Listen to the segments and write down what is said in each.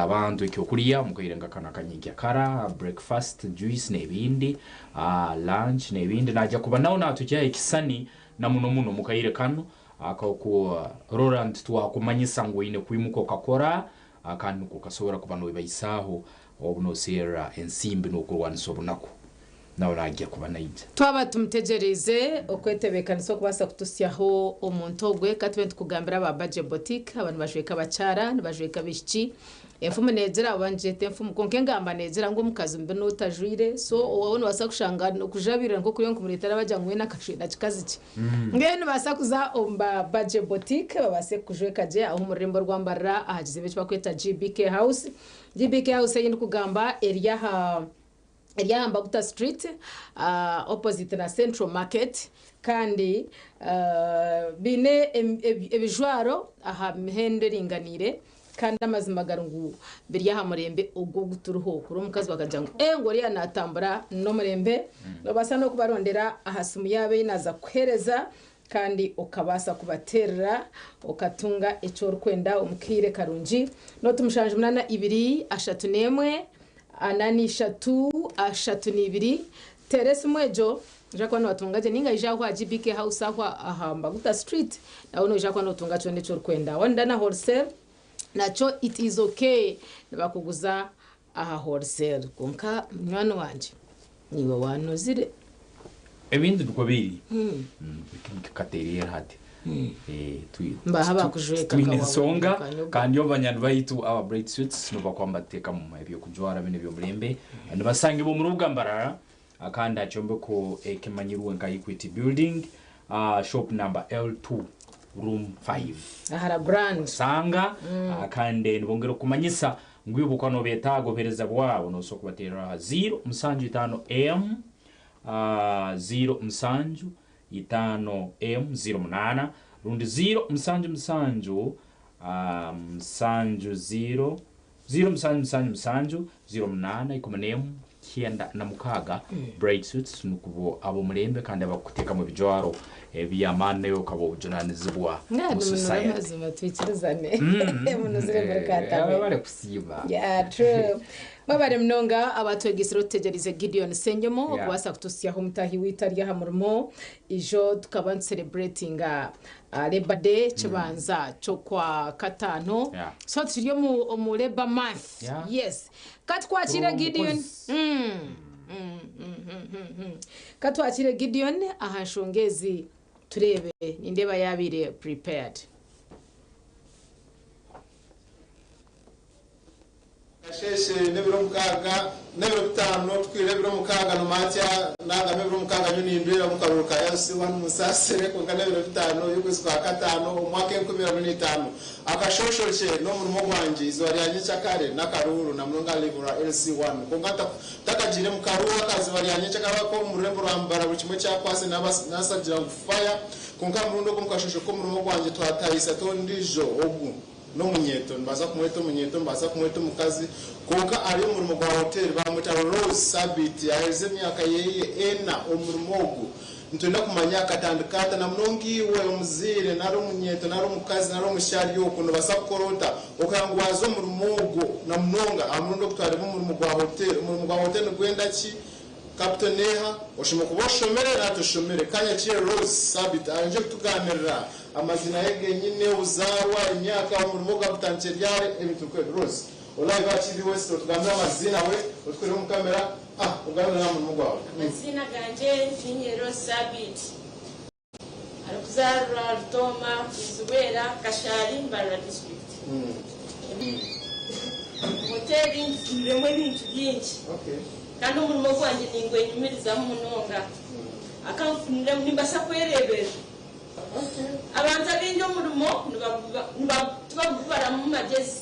abantu ekyokurya omu kaire nka kanu akanyenkya kara, breakfast, juice n'ebindi, lunch n'ebindi. Naija kuba nawe natukyaho ekisani na muno muno omu kaire kanu ak'okurora nti twakumanyisa ngu oine kwimuka okakora kandi nukwo okasobora kuba nobebaisaaho obu noserra ensimbi n'okurwanisa obunaku. Nawe naija kuba naija. Twaba tumutegyereize okwetebeekanisa okubaasa kututsyaho omuntu ogwe, ka tube nitukugambira aba Budget Boutique, aba nibajweka abakyara, nibajweka abaishiki. Enfumu neegira, oba nigyeta enfumu, kwonka engamba neegira ngu omukazi mubi n'otajwaire, so owaawe noobaasa kushanga okujabirira nk'okuriyo nikumureetera bagira ngu weena akajwaire na kikazi kye. Mbwenu nibaasa kuza omu ba Budget Boutique babaase kukujweka gye aho omu rurembo rwa Mbarara aha kizimbe eki barikweta GBK House. GBK House ei ndikugamba eri aha. Eri aha Mbaguta Street opposite na Central Market kandi baine ebijwaro aha mihendo eringaniire kandi amazima gari ngu biri aha murembe ogu oguturiho. Kuri omukazi bakagira ngu ee ngu oriya natambura n'omurembe, nobaasa n'okubarondera aha simu yaabo ei naaza kukuheereza kandi okabaasa kubateerera okatunga eki orikwenda omu kaire karungi. Nooti 7 2 31 43 32, Teera esimu egyo, noija kuba nootunga gye nainga ija aho aha GBK House aho aha Mbaguta Street nawe noija kuba nootunga kyona eki orikwenda. Waayenda na wholesale nakyo it is okay nibakuguza aha wholesale kwonka munywani wangye niiwe waanozire. Ebintu nikwo biri kikatereera hati. Mbaha abakujweka Twine ensonga kandi obu banywani baitu aba Bright Suites nibo bakuba nibateekamu eby'okujwara binu eby'omulembe. Nibasangibwa omu rubuga Mbarara kandi aha kyombeko ekimanyirwe nka Equity Building, shop number L2 room 5. Ahara Grand. Osanga kandi nibongera kukumanyisa ngu iwe obu okuba nobetaaga obuheereza bwabo nosobola kubateerera aha 0 7 5 M 0 7 5 M 0 8 rundi 0 7 7 7 0 0 7 7 7 0 8 11 96. Bright Suites nukwo ab'omulembe kandi abakuteekamu ebijwaro eby'amaani naiwe okaba obujunanizibwa mu Munura society. Amazima twikirizane munuzire muri katamwe. Bari kusiima. Yeah, true. Mwebare munonga abatwegeisire otutegyereize Gideon Ssenyomo okubaasa kututsyaho omutahi waitu ari aha murimo. Ijo tukaba nitucelebratinga Labour Day ekibanza ky'okwa kataano. So turi omu Labour month. Yes. Ka tukwakire Gideon. Ka twakire Gideon aha nshonga ezi tureebe. Nindeeba yaabaire prepared. Kasheeshe n'ebiro mukaaga n'ebiro bitaano tukwire ebiro mukaaga nomatsya nagamba ebiro mukaaga nyowe nindwera omu karuru ka LC one munsaasire kwonka n'ebiro bitaano y'okwezi kwa kataano omu mwaka enkumi abiri n'eitaano akashoshokye n'omurimo gwangye eizooba rya nyekyakare n'akaruuru namunonga aha level rwa LC one kwonka ntakagiire mu karuuru aka zooba rya nyekyakare ak'omu rurembo rwa Mbarara buri kimwe kyakwase nabaasa kugira ngu fire kwonka aha murundi ogu omu kashoosho k'omurimo gwangye twatahisa t'ondiijo ogu N'omunyeeto, nibaasa kumweta omunyeeto, nibaasa kumweta omukazi, kwonka ari omu murimo gwa hoteeri. Baamweta Rose Sabiiti. Aherize emyaka ye ena omu murimo ogu. Nitwenda kumanya akatandika ata. Na munonga iwe omuzaire nari omunyeeto nari omukazi nari omushija ari okwo, noobaasa kukora ota okugira ngu waaza omu murimo ogwo? Na munonga aha murundi ogu twareeba omurimo gwa hoteeri. Omurimo gwa hoteeri nigwenda ki? Capital neeha? Oshemereire kuba oshomire nari toshomire? Ka nyakire Rose Sabiiti aije kutugaanirira amaziina ye genyine, obuzaarwa, emyaka, omurimo ogu agutandikire ryari, ebintu nk'ebyo. Rose, ori live aha TV West, otugambire amaziina we, otukorere omu kamera, ah ogambe n'aha murimo gwawe. Amaziina gangye niinye Rose Sabiiti, arikuzaarwa Rutooma, Bwizibwera, Kashari, Mbarara District. Hoteeri ngifuniremu ebintu bingi kandi omurimo gwangye ningwenyumirizamu munonga. Akanfuniremu nimbaasa kwereeberera. Abantu abaingi omurimo tibagubaramu magyezi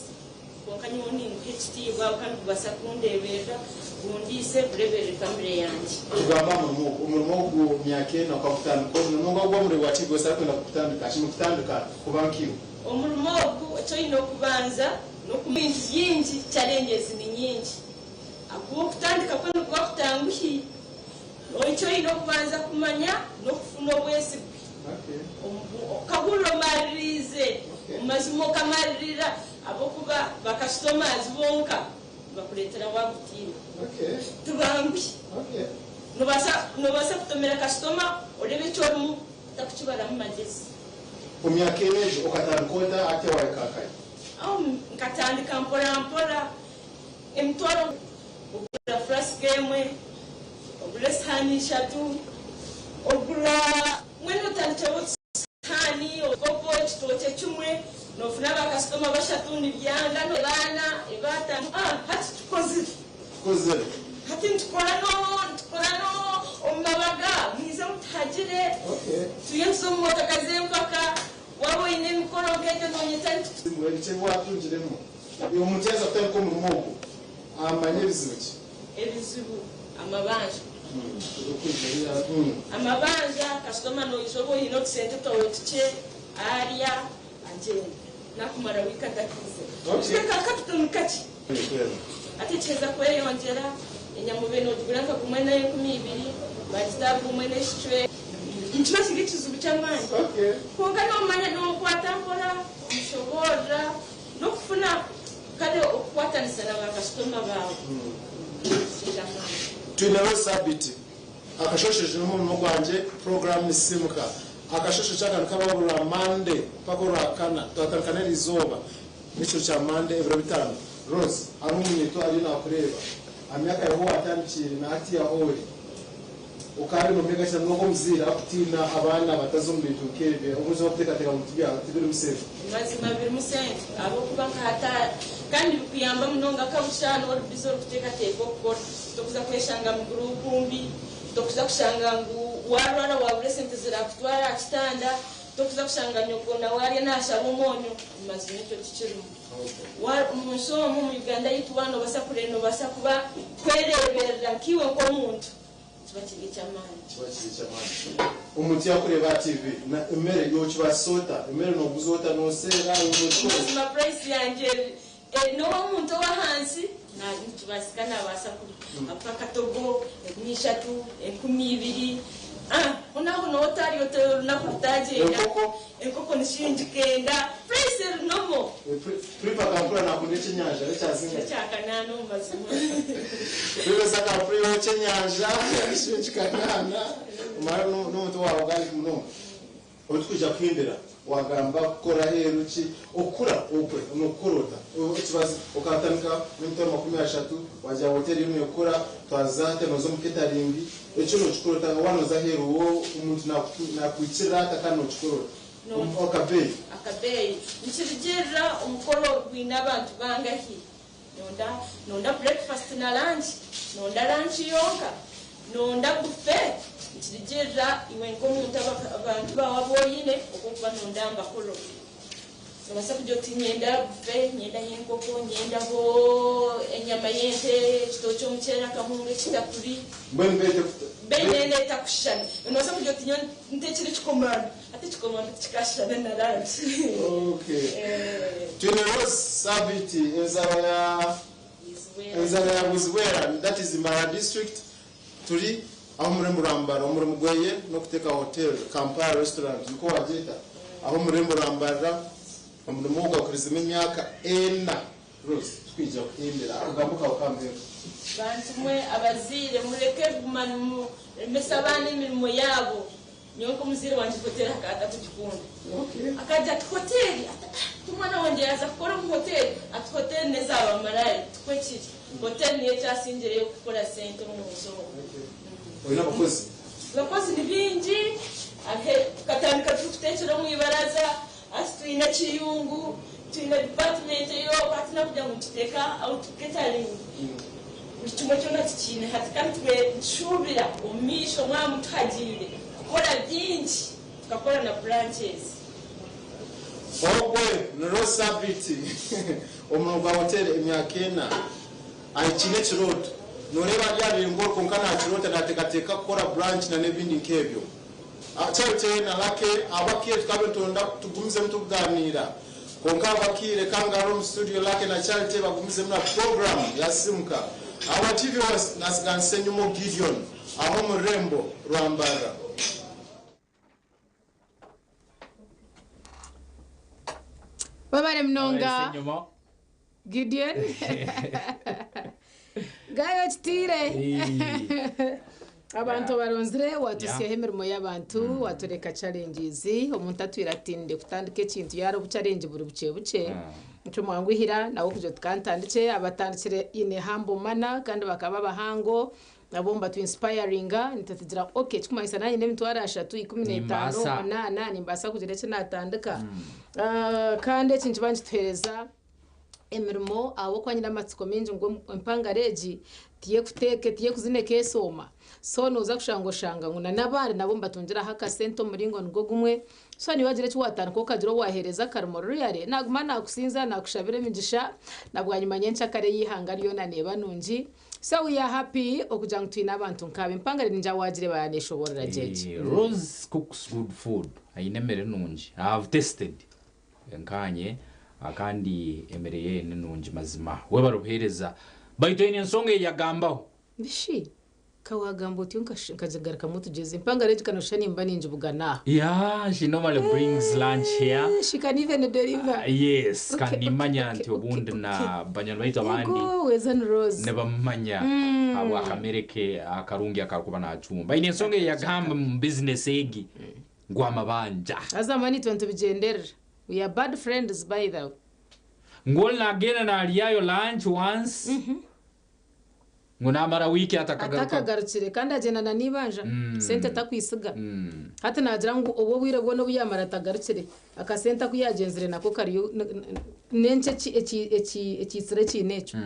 kwonka nyowe ninguha ekitiibwa kandi gubaasa kundeeberera, gundiise, gureeberere famire yangye. Tugamba aha murimo ogu. Omurimo ogu myaka ena okagutandika ota? N'onga ogu omureebi wa TV wese arikwenda kugutandika, ashemereire kutandika kuba nkaiwe. Omurimo ogu eki oine okubanza n'okumanya ebintu bingi, challenges ni nyingi ahakuba okutandika kwo nikuba kutanguhi. Eki oine okubanza kumanya n'okufuna obwesigwa. Okahurira omaririize, omu mazima okamaririira. Ahabw'okuba bakasitomazi bonka nibakureetera waagutiina. Tibanguhi. Noobaasa kutomera kasitoma oreebe eki orimu otarikukibaramu magyezi. Omu myaka ena egyo okatandika ota hati wahika nkahi? Nkatandika mpora mpora emitwaro ogura furasika emwe, ogura esihaani ishatu, ogura mbwenu otandikiraho Sihaani, obukopo, ekitookye kimwe, noofuna baakasitoma bashatu nibyanga, baana, ebaatano, ah, hati tukozire. Tukozire. Hati nitukora no, nitukora no omu mabaga, mwije mutuhagire, Okay. turiyo nituza omu motoka z'empaka, waaba oine emikoro nk'egyo noonyeta nitu. Mbwenu ki ebi waatungiremu? Omuntu yaaza kutandika omurimo ogu, amanye ebizibu ki? Ebizibu, amabanja. Amabanja, kasitoma noija oba oine otusente twawe tukye, arya, agyenda. Nakumara wiiki atakiizire. Kikwe ka kapito ni kakye. Hati kiheza kweyongyera, enyama obaire nogigura nka gumwe n'enkumi ibiri, bagita gumwe n'ekicweka. Nikiba kiri ekizibu ky'amaani. Kwonka nomanya nokwata mpora, omushoboorora, n'okufuna kare okukwatanisa na bakasitoma baawe. Ky'amaani. Twineho Sabiti akashosheje n'omurimo gwangye program ni Simuka. Akashosho kyaka nikabaho buri rwa Monday mpaka orwakana twatandika n'erizooba n'ekiro kya Monday ebiro bitano. Rose hariho omunyeeto ariyo nakureeba aha myaka yawe ahu watandikiire na hatiya ahu ori okaaba nomwega ki nangwa omuzaire akutiina abaana bataza omu bintu nk'ebyo obumwe bakuteekateeka ngu tibirimu sente. Mazima birimu sente ahabw'okuba nka hati kandi bikuyamba munonga kabusha noba ori bize orikuteekateeka okukora tokuza kweshanga mu guruupu mbi tokuza kushanga ngu waarwara waabura esente zirakutwara aha kitanda tokuza kushanga nyoko nawe ariyo naashaba omwonyo mazima ekyo tikirimu omu nsi omu omu Uganda yaitu waaba noobaasa kureeba noobaasa kuba kwereeberera nkaiwe nk'omuntu Kiba kiri eky'amaani. Kiba kiri eky'amaani. Omuntu yakureeba aha TV na emere yokibaasisa ota? Emere noguza ota? Noseera? Nokikora ota? Mazima price yangye eri n'owomuntu ow'ahansi nikibaasika nabaasa kurya ahakuba akatogo 3000, 2000 ah honaho noba otarya ota orunaku rutagyenda. Enkoko? Enkoko ni shiringi kenda. Price eri normal. Priva akampurira nakunda ekyenyanja ekyazinga. Ekya kanaana omu mazima. Priva akampurira ekyenyanja shiringi kanaana omara n'omuntu wawe garlic munonga. Obu tukwija kuhindura wagamba kukora aheeru ki okukura okwe nokukora ota ekibazo okatandika n'emitwaro 30 wagira hoteri eriyo nekura twaza hati noza omu catering ekyo nokikora ota waaba noza aheeru wo omuntu nakwikirira ata kandi nokikora ota akabeeyi. Akabeeyi nikirugirira omukoro gwine abantu bangahi. Nonda breakfast na lunch, nonda lunch yonka, nonda buffet nikirugirira iwe nk'omuntu abantu baawe abu oine oku orikuba nonda mbakoro. Nobaasa kugira oti niinyenda buffet, ninyendaho enkoko, ninyendaho enyama y'ente, ekitookye, omuceeri, akahunga, ekitakuri. Mbwenu beete Beeyi neena etakushushana. Nobaasa kugira oti nyowe nteekire ekikomando, hati ekikomando tikikashushana na lunch. Okay. Twine Rose Sabiti enzarwa ya enzarwa ya Buzibwera that is Mbarara district turi aho omurembo rwa Mbarara omurimo gweye n'okuteeka hotel Kampala restaurant nikwo wagyeta aho omurembo rwa Mbarara omurimo ogu agukorizemu emyaka ena Rose tukwija kuhindura akagambo kawe k'ahamuheru. Bantu mwe abazaire mureke kuguma nimuremesa abaana emirimo yaabo. Nyowe nk'omuzaire wangye hoteeri akaba atakugikunda. Akagira ati hoteeri, ati ah omwana wangye yaaza kukora omu hoteeri, ati hoteeri n'eza bamaraaya. Tikwo kiri. Hoteeri niyo ekyasingireyo kukora sente omu nsi omu. Oine abakozi? Abakozi ni baingi, tukatandika turikuteekyera omu ibaraza, hati twine ekiyungu, twine department eyo hati n'okugira ngu nituteeka out catering. Buri kimwe kyona tukiine hati kandi nitushuubira omu maisho mwaba mutuhagiire kukora bingi tukakora na branches. Ogwe ni Rose Sabiti omurimo gwa hoteeri emyaka ena ahikiine ekirooto. Nooreeba ari aha rurengo oru kwonka naakiroota naateekateeka kukora branch na n'ebindi nk'ebyo. Charity na Lucky ahabw'akaire tukaba nitwenda tugumizemu turikugaaniira kwonka ahabw'akaire kangarura omu studio Lucky na Charity bagumizemu na program ya Simuka. Ahabwa TV West nasiganisa enyima Gideon aho omu rurembo rwa Mbarara. Webare munonga. Enyuma. Gideon Gayo kitiire abantu obaronzire watusyaho emirimo y'abantu watureka challenges omuntu atwire atinde kutandika ekintu yari obu challenge buri bukye bukye nikyo mwanguhira nawe kugira tukantandikye abatandikire in a humble manner kandi bakaba abahango nabo mbatu inspiringa nitugira okay kikumanyisa nanye n'emitwaro 3 15 Nimbaasa. 8 nimbaasa kugira eki natandika. Kandi eki nikiba nikituheereza emirimo ahabw'okuba nyine amatsiko mingi ngu empangare egi tiyekuteeka tiyekuzina ekeesooma so nooza kushanga oshanga ngu n'abandi nabo nibatungiraho akasente omu muringo nigwo gumwe. So niiwe wagira eki waatandika okagira ou waaheereza akarimo really naaguma naakusinza naakushabira emigisha na bwanyima nyenkyakare y'eihanga ryona neeba nungi. So we are happy okugira ngu twine abantu nk'abo. Empangare ningira waagireeba yaaneshoboorora gye gye. Rose cooks good food. Aine emere nungi. I have tested. Nkanye kandi emere ye ni nungi mazima. Webare obuhereza. Baitu eine ensonga eyagambaho. Bishi? Ka wagamba otyo nkagigarukamu otugyeze. Empangare egi ka noshusha nimba ningibugana aha. Yeah, she normally brings lunch here. She can even deliver. Yes, Okay, kandi nimanya okay, nti okay, obundi na banywani baitu abandi Yego, weza ni Rose. nibamumanya habw'akamere ke akarungi akarikuba nacumba. Aine ensonga eyagamba mu business egi ngu amabanja. Haza mani itwe nitubigyenderera. We are bad friends by the way. Ngu oli nagenda naryayo lunch once ngu namara wiiki atakagaruka. Atakagarukire kandi agyenda na n'ibanja sente takwisiga. Hati nagira ngu obwo obwire bwona obu yamara atagarukire akasente aku yagyenzire nako kariyo n'enki ekiitsire ekiine ekyo.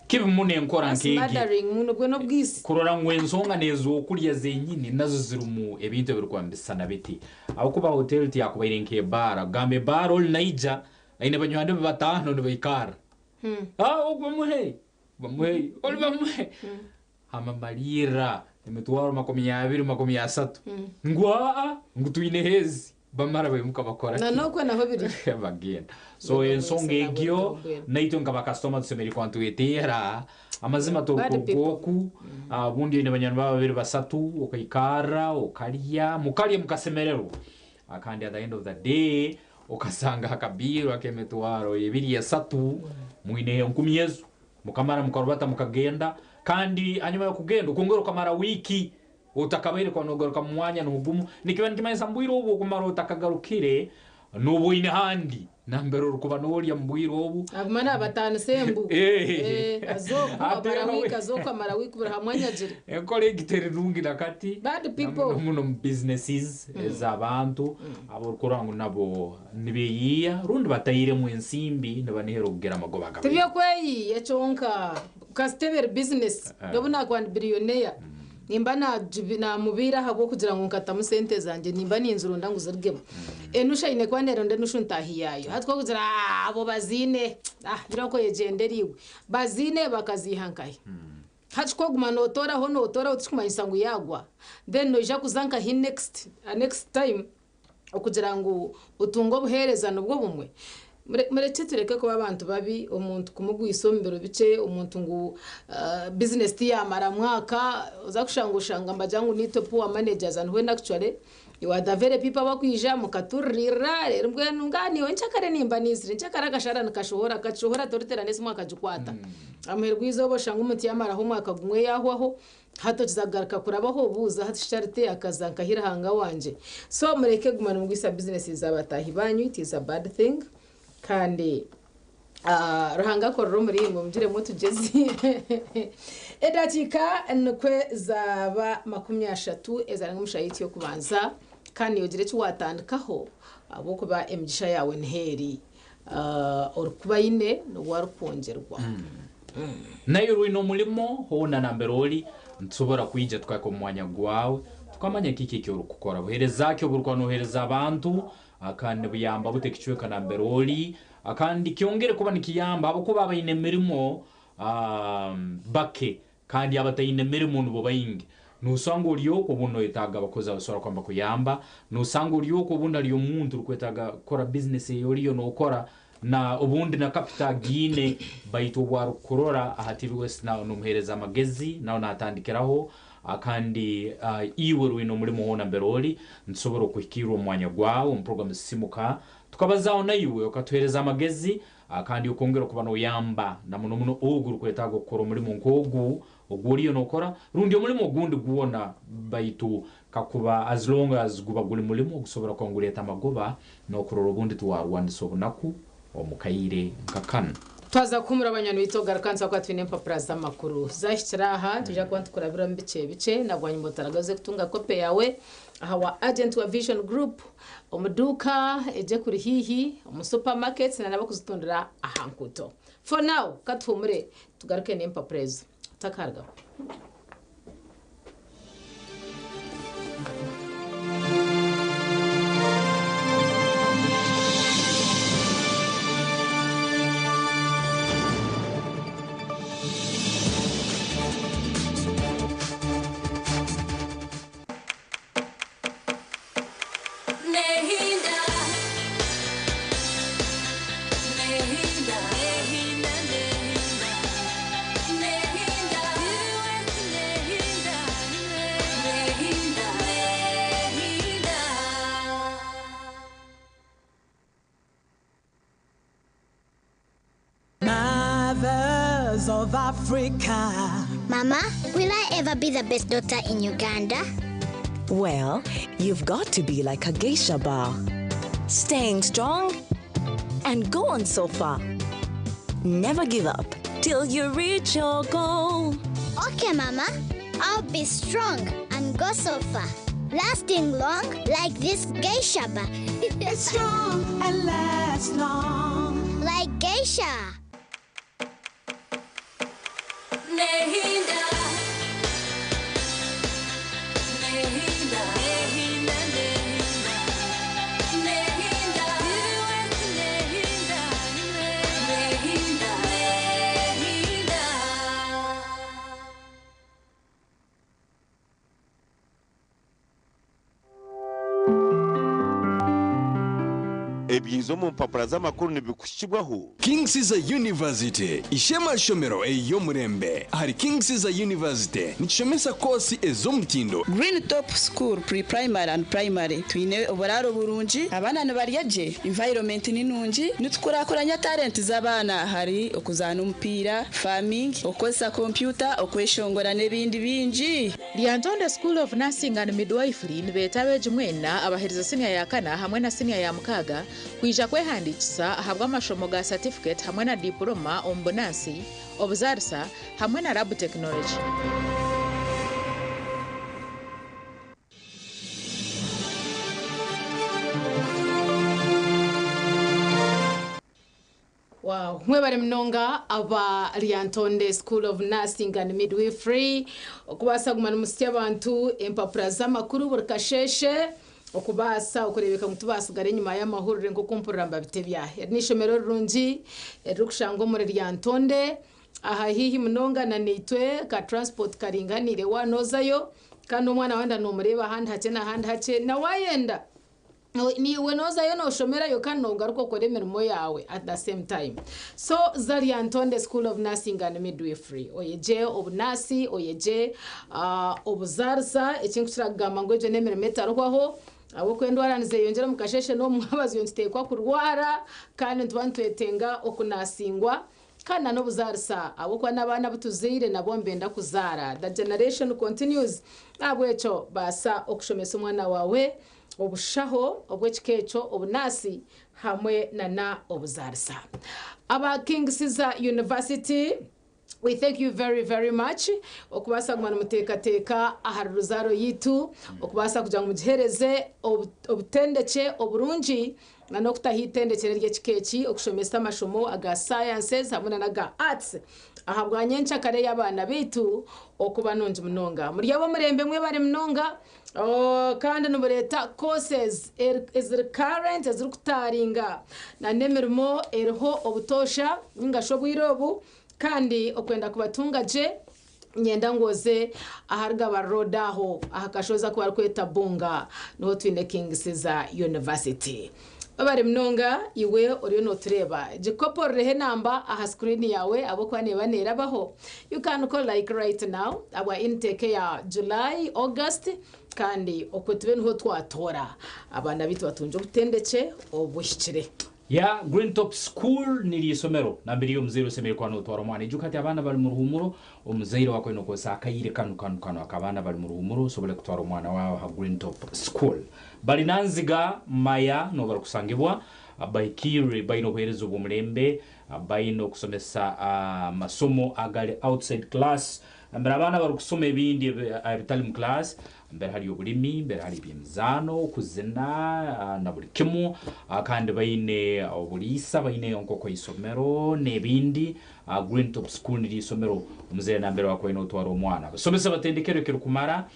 Kibi muno enkora That's nk'egi. murdering muno bwe n'obwisi. Kurora ngu ensonga n'ez'okurya zenyini nazo zirimu ebintu ebirikuba nibisisana biti. Ahabw'okuba hoteri tiyakubaire nk'ebaara. Kugamba ebaara oli naija aine banywani be bataano nibaikara. Ah, ogu bamuhe, bamuhe, oli bamuhe. Hamamalirra emitwaro 20, 30. Ngu aa, ngu twine hezi. Bamara baimuka bakora Na ki? n'okwe naho biri. Bagenda. So ensonga egyo naitwe nka bakasitoma tusemeriire kuba nitweteera amazima Bad torukuruga people. oku obundi oine banywani baawe babiri basatu okaikarra okarya mukarya mukasemererwa kandi at the end of the day okasanga akabiiro ak'emitwaro 2 3 mwine 1000 ezo mukamara mukarubata mukagenda kandi hanyuma y'okugenda okongera okamara wiiki otakabaire kuba nogaruka mu mwanya n'ogumu nikiba nikimanyisa mu bwire obu okumara otakagarukire n'oba oine handi nambere orikuba noorya mu bwire obu. Aguma nabatanisa embu. Aza oku amara wiiki aza oku amara wiiki buri hamwe anyagire. Enkora egi teri nungi na kati. Bad people. Na muno mu businesses ez'abantu aborikuroora ngu nabo nibeeyiiya rundi batairemu ensimbi nibanihira okugira amagoba agabaire. Tibyokweyiiya kyonka kasita eba eri bizinesi n'obu naakuba ndi billionaire nimba namubiire ahabw'okugira ngu nkatamu sente zangye nimba ninzironda ngu zirugemu. Enushu aine kuba neeronda enushu ntaahi yaayo. Hati ku orikugira abo baziine gira okweyegyendera iwe. Baziine bakaziiha nkahi? Hati ku orikuguma nootooraho nootooraho tikikumanyisa ngu yaagwa. Then noija kuza nkahi next, next time okugira ngu otunge obuheereza nibwo bumwe. Murekye tureke kuba abantu babi, omuntu kumugwisa omu biro bikye, omuntu ngu bizinesi tiyamara mwaka, oza kushanga oshanga nibagira ngu niitwe poor managers and when actually you are the very people abakwija mukaturirira reero mbwenu nga niiwe nkyakare nimba niizire nkyakare akashara nikashohora kakishohora toriteera n'esimu akagikwata. Aha muheru gw'eizooba oshanga omuntu yamaraho omwaka gumwe yahwaho. Hati okiza kugaruka kurabaho obuuza hati shi Charity akaza nkahi Ruhanga wangye. So mureke kuguma nimugwisa business za bataahi banyu it is a bad thing kandi Ruhanga akorera omuri imwe mugiremu otugyezi. Edakiika nikwo zaaba 30 ezarenga omu shaaha yaitu y'okubanza kandi ogira eki waatandikaho ahabw'okuba emigisha yaawe niho eri. Orikuba aine niwe arikwongyerwa. Naiwe orwaine omurimo hoona nambere ori, nitusobora kwija tukahika omu mwanya gwawe tukamanya kiki eki orikukora, buheereza ki obu orikuba nooheereza abantu, kandi nibuyamba buta ekicweka nambere ori, kandi kyongere kuba nikiyamba ahabw'okuba abaine emirimo bake kandi abataine mirimo nibo baingi. Noosanga ori okwo obundi noyetaaga abakozi abasobora kuba nibakuyamba, noosanga ori okwo obundi ari omuntu orikwetaaga kukora bizinesi ei oriyo nookora na obundi na kapito agiine baitu obu arikukurora aha TV West nomuheereza amagezi nawe naatandikiraho kandi iwe rwine omurimo hoona mbere ori nitusobora okuhikirra omu mwanya gwawe omu puroguramu Sisimuka tukabazaaho naiwe okatuheereza amagezi. Kandi okwongera okuba noyamba na muno muno ogu orukwetaaga okukora omulimo nk'ogu ogu oriyo nokora rundi omulimo ogundi gwona, baitu kakuba as long as guba guli mulimo ogusobora kuba nguleeta amagoba n'okurora obundi tiwarwanisa obunaku omu kaire nka kanu. Twaza kuhumura banywani baitu ogaruka nituba kuba twine empapura z'amakuru zahikire aha nitwija kuba nitukurabiramu bikye bikye na bwanyima otaragaruze kutunga kope yaawe aha wa agent wa Vision Group omu duuka egyo ekuri haihi omu supermarkets na n'abakuzitundira aha nkuuto. For now katuhumure tugaruke n'empapura ezo otakarugaho. Mothers of Africa. Mama, will I ever be the best daughter in Uganda? Well, you've got to be like a geisha bar. Staying strong and go on so far. Never give up till you reach your goal. Okay, Mama. I'll be strong and go so far. Lasting long like this geisha bar. It's strong and lasts long. Like geisha. Ebyiza omu mpapura z'amakuru nibikuhikibwaho. King Caesar University, ishema shomero ey'omurembe. Ahari King Caesar University nikishomesa koosi ez'omutindo. Green Top School pre-primary and primary twine oburaaro burungi, abaana nibarya gye, environment ni nungi, nitukurakuranya talent z'abaana hari okuzaana omupiira, farming, okukozesa kompyuta, okweshongora n'ebindi bingi. Lyantonde School of Nursing and Midwifery nibeeta abeegi mwena abaherize siniya ya kana hamwe na siniya ya mukaaga kwija kwehandiikisa ahabw'amashomo ga certificate hamwe na diploma omu bunansi, obuzaarisa hamwe na lab technology. Wow. Mwebare munonga aba Lyantonde School of Nursing and Midwifery okubaasa kuguma nimusya abantu empapura z'amakuru buri kasheeshe okubaasa okureebeka ngu tibaasigara enyima y'amahurire nk'oku mpurira nibabitebya. Eri n'eishomero rirungi eririkushangwa omuri Lyantonde aha haihi munonga na naitwe ka transport karinganiire waanozayo kandi omwana waayenda noomureeba ahandi hakye n'ahandi hakye na waayenda Niiwe nozayo noshomerayo kandi nogaruka okora emirimo yaawe at the same time. So za Lyantonde School of Nursing and Midwifery oyegye obunaasi, oyegye obuzaarisa, eki nkukira kugamba ngu egyo n'emirimo etarihwaho ahabw'okuba endwara nizeyongyera omu kasheeshe n'omu mwabazyo nituteekwa kurwara kandi nituba nitwetenga okunaasingwa kandi na n'obuzaarisa ahabw'okuba n'abaana abu tuzaire nabo nibenda kuzaara, the generation continues. N'ahabw'ekyo baasa okushomesa omwana waawe obushaho obw'ekika ekyo, obunaasi hamwe na na obuzaarisa. Aba King Caesar University we thank you very very much okubaasa kuguma nimuteekateeka ahari ruzaaro yaitu, okubaasa kugira ngu mugiheereze obutendekye oburungi na n'okutaho eitendekyero ery'ekika eki, okushomesa amashomo aga sciences hamwe na n'aga arts ahabwa nyenkyakare y'abaana baitu okuba nungi munonga. Muri ab'omurembe mwebare munonga. Kandi nibureeta courses eziri current ezirikutaaringa na n'emirimo eriho obutoosha ninga shi obwire obu kandi okwenda kubatunga gye niinyenda ngu oze ahari Gaba Road aho aha kashozi aku barikweta Bunga niho twine King Caesar University. Webare munonga iwe oriyo notureeba. Gikopororeho enamba aha screen yaawe ahabw'okuba neeba neerabaho. You can call like right now ahabwa intake eya July, August kandi okwo tube niho twatoora abaana baitu batungye obutendekye obuhikire. Ya Green Top School niryo isomero nambere iwe omuzaire osemeriire kuba notwara omwana. Ijuka hati abaana bari mu ruhumuro, omuzaire wawe aine kukozesa akaire kanu kanu kanu ak'abaana bari mu ruhumuro osobole kutwara omwana wawe ha Green Top School. Bari Nanziga, Maya nuho barikusangibwa, bahikirre, baine obuheereza obw'omulembe, baine okusomesa amasomo agari outside class, nambere abaana barikusoma ebindi ebitali mu class. Mbere hari obulimi, mbere hari eby'emizaano, okuzina na buli kimu. Kandi baine obuliisa, baine enkoko y'isomero n'ebindi. Green Top School niryo isomero omuzaire nambere wakubaire notwara omwana. Abasomesa batendekerwe ekirukumara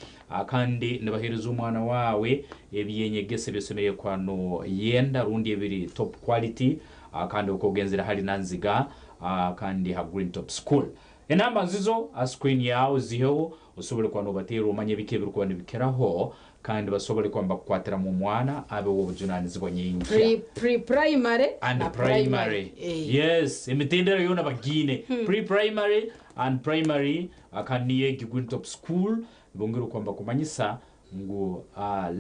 kandi nibaheereza omwana waawe eby'enyegesa ebi osemeriire kuba noyenda rundi ebiri top quality kandi oku ogenzere hali Nanziga kandi ha Green Top School. Enamba nzizo ha screen yaawe ziheho osobole kuba nobateerra omanye biki ebirikuba nibikiraho kandi basobole kuba nibakukwatiramu omwana abe ow'obujunanizibwa nyenkya. Pre pre primary And na primary. primary. Eh. Yes, emitendera yoona bagiine. Pre primary and primary kandi niyo egi Green Top School nibongera okuba nibakumanyisa ngu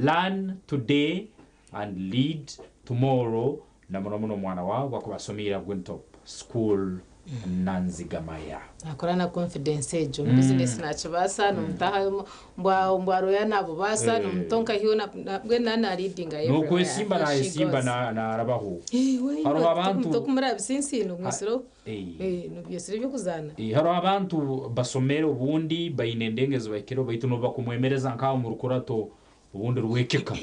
learn today and lead tomorrow na muno muno omwana waawe obu akuba asomiire ha Green Top School Nanzigamaya. Nakora na confidence egyo omu business nakibaasa nomutaha omu bwa lawyer nabubaasa nomuta nka hi mbwenu na na leadinga everywhere. Nokwesimba Here she nayesimba goes. narabaho. Eh, Hariho abantu tokumurabisa ensiino omwitsire Eh. nobyesire ebyokuzaana. Eh, hariho abantu basomere obundi baine endengo ezi bahikireho baitu nobu bakumwemereza nk'aho omu rukurato obundi rw'ekika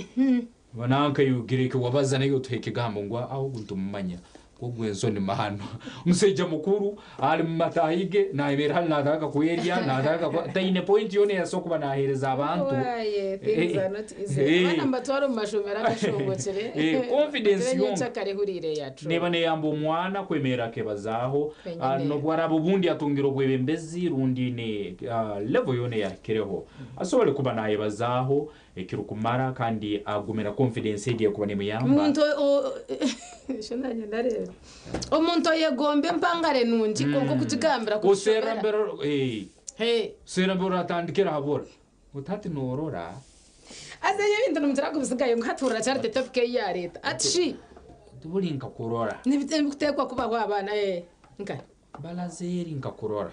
nanka iwe ogira eki wabaza naye otuha ekigambo ngu aho ogu nitumumanya ngu ogu ensoni mahano omusaija mukuru ari mu mataahi ge nayemerera hanu natandika kwerya natandika taine point yoona eyi asobola kuba naheereza abantu. Waye, things are not easy. Abaana nibatwara omu mashomero agashongokire. Confidence Bagire yonka. nyekyakare ehuriire ya true. Neeba neyamba omwana kwemerera akebazaaho. Kwenyine. N'obu araaba obundi atungire obwebembezi rundi ne level yoona eyahikireho asobole kuba nayebazaaho ekirukumara kandi agume na confidence egi erikuba nemuyamba. Omuntu esho nanye ndareeba omuntu oyegomba empangare nungi kwonka okugigambira Oserra kukushobera. Mbere Hey. Serra mbere oratandikira habura oti hati norora. Haza ebyo ebintu nimugira ngu bisigaye ngu hati hurira kyarete topic ei yareeta ati shi. Buri nkakurora. Nibikuteekwa kubaho abaana nka. Balaza eri nkakurora.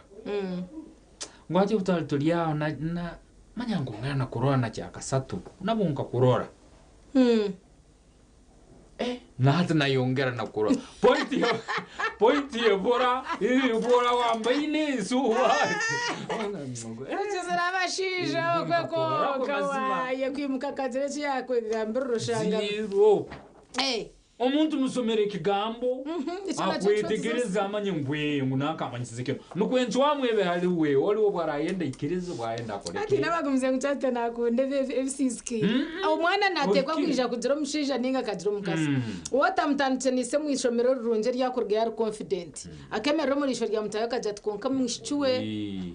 Ngu hati obu twali turi aho na na manya ngu ngana nakurora na kyakasatu nabwo nkakurora. Na hati nayongera nakurora. Point ya point yebura ibura wambaine esuwa. Rukizire abashaija okwe kwonka waye kwimuka akagira eki yakwegambira orushanga. Zero. Eh. Omuntu musomere ekigambo Ekyo nakyo akwetegereza amanye ngu ngu nankamanyisize kinu nukwo encwamu ebe hali we waliwo obwarayenda aikirize obwayenda akole Hati ki. nabagumize ngu kyate nakunda ebisiisikaire. Omwana nateekwa Ohikire. kwija kugira omushaija ninga akagira omukazi. Watamutandikire omu ishomero rirungi eryakurugayo ari confident. Akemerera omu riisho rya mutaahi akagira ati kwonka mwishiki we,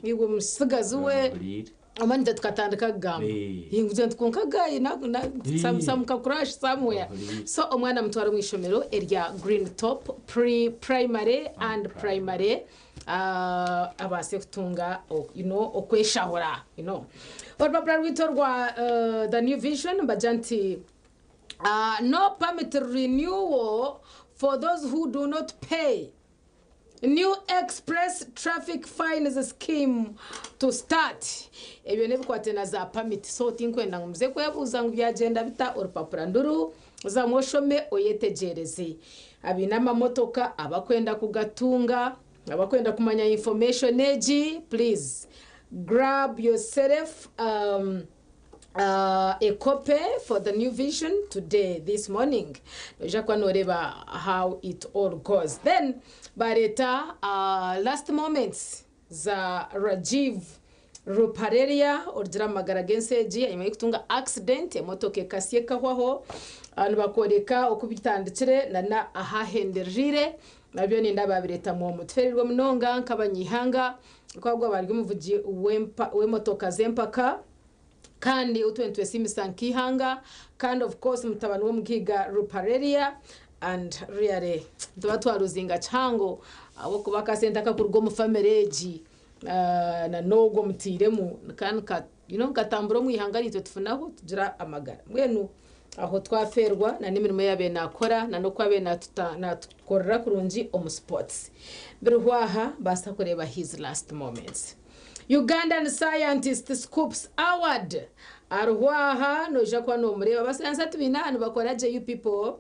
iwe musigazi we, omanye itwe tukatandika kugamba. Ngu nti kwonka guy some ka crush somewhere. So omwana mutware omu ishomero erya Green Top pre primary and primary abaase kutunga okweshahura. Orupapura rwaitu orwa The New Vision nibagira nti no permit renewal for those who do not pay. New express traffic fines scheme to start. Ebyo n'ebikwate na za permit so tinkwenda ngu muze kwebuuza ngu byagenda bita. Orupapura nduru zamu oshome oyetegyereze. Abaine amamotoka, abakwenda kugatunga, abakwenda kumanya information egi, please grab yourself a copy for The New Vision today, this morning. Noija kuba noreeba how it all goes. Then bareeta last moments za Rajiv Ruparelia orugira amagara g'ensi egi anyuma y'okutunga accident, emotoka ekasya ekahwaho. Nibakworeka oku bitandikire nana ahahenderire nabyo ninda babiretamu omutuferirwe munonga nk'abanyihanga kwagwa bari omuvugi w'emotoka z'empaka kandi utwe nitwesimisa nk'ihanga kandi of course mutabani w'omugiga Ruparelia. And really tuba twaruzinga kihango ahabw'okuba akasente akakuruga omu family egi na n'ogwo mutiiremu kandi katambura omu ihanga ritwe tufunaho tugira amagara mbwenu. Aho twafeerwa na n'emirimo ei yaabaire naakora na n'oku abaire naatukorera kurungi omu sports. Biriho aha, baasa kureeba his last moments. Ugandan scientist scoops award Ariho aha, noija kuba noomureeba. Abasayansa tubaine aha nibakora gye you people.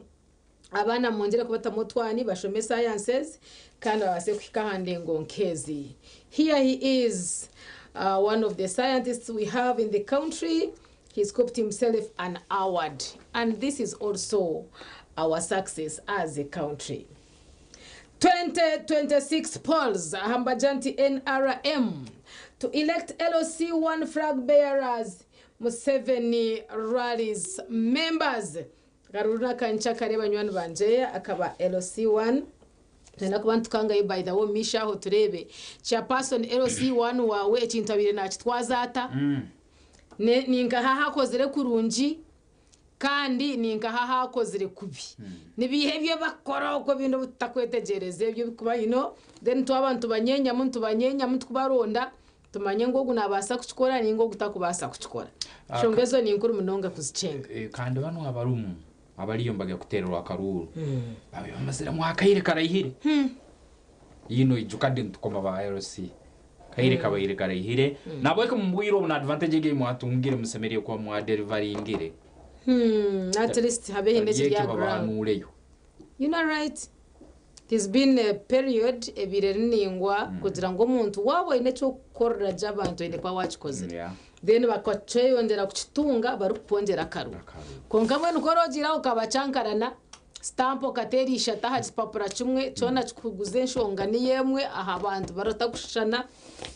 Abaana mwongyere kubatamu otwani bashome sciences kandi babaase kuhika aha ndengo nk'ezi. Here he is, one of the scientists we have in the country. He scooped himself an award and this is also our success as a country. 2026 polls aha nibagira nti NRM to elect LC1 flag bearers Museveni rallies members. Karuru n'akanca kare banywani bangye akaba LC1 Twenda kuba nitukangayo by the way omu maisho aho tureebe chairperson LC1 waawe ekintu abaire nakitwaza ata Ne- ninkaha ahu akozire kurungi kandi ninkaha ahu akozire kubi. Nibiiha ebi bakukora okwo ebindi obu tutakwetegyereza ebyo ebikuba you know then twaba nitubanyenyamu nitubanyenyamu tukubaronda tumanye ngu ogu nabaasa kukikora ninga ogu takubaasa kukikora. Enshonga ezo ninkuru munonga kuzikyenga. Kandi banu abarimu abariyo nibagya kuteererwa akaruuru babaire bamaziremu akaire karaihire. Haine oijuka di nitukoma ba LC kaire kabaire karaihire nahabweki omu bwire obu na advantage egi ei mwatungire musemeriire kuba mwaderivaringire. At least habe haine ekiri aha ground. Babahanuureyo. You know right? It has been a period ebaire eri naingwa kugira ngu omuntu waaba oine eky'okukorera gye abantu oine kuba waakikozire. Then bakakyeyongyera kukitunga barikukwongyera akaruru. Kwonka mbwenu ku oroogiire aho okabacankarana, sitampu okateera ishatu aha kipapura kimwe, kyona kikuguza enshonga niyo emwe aha bantu baratakushushana.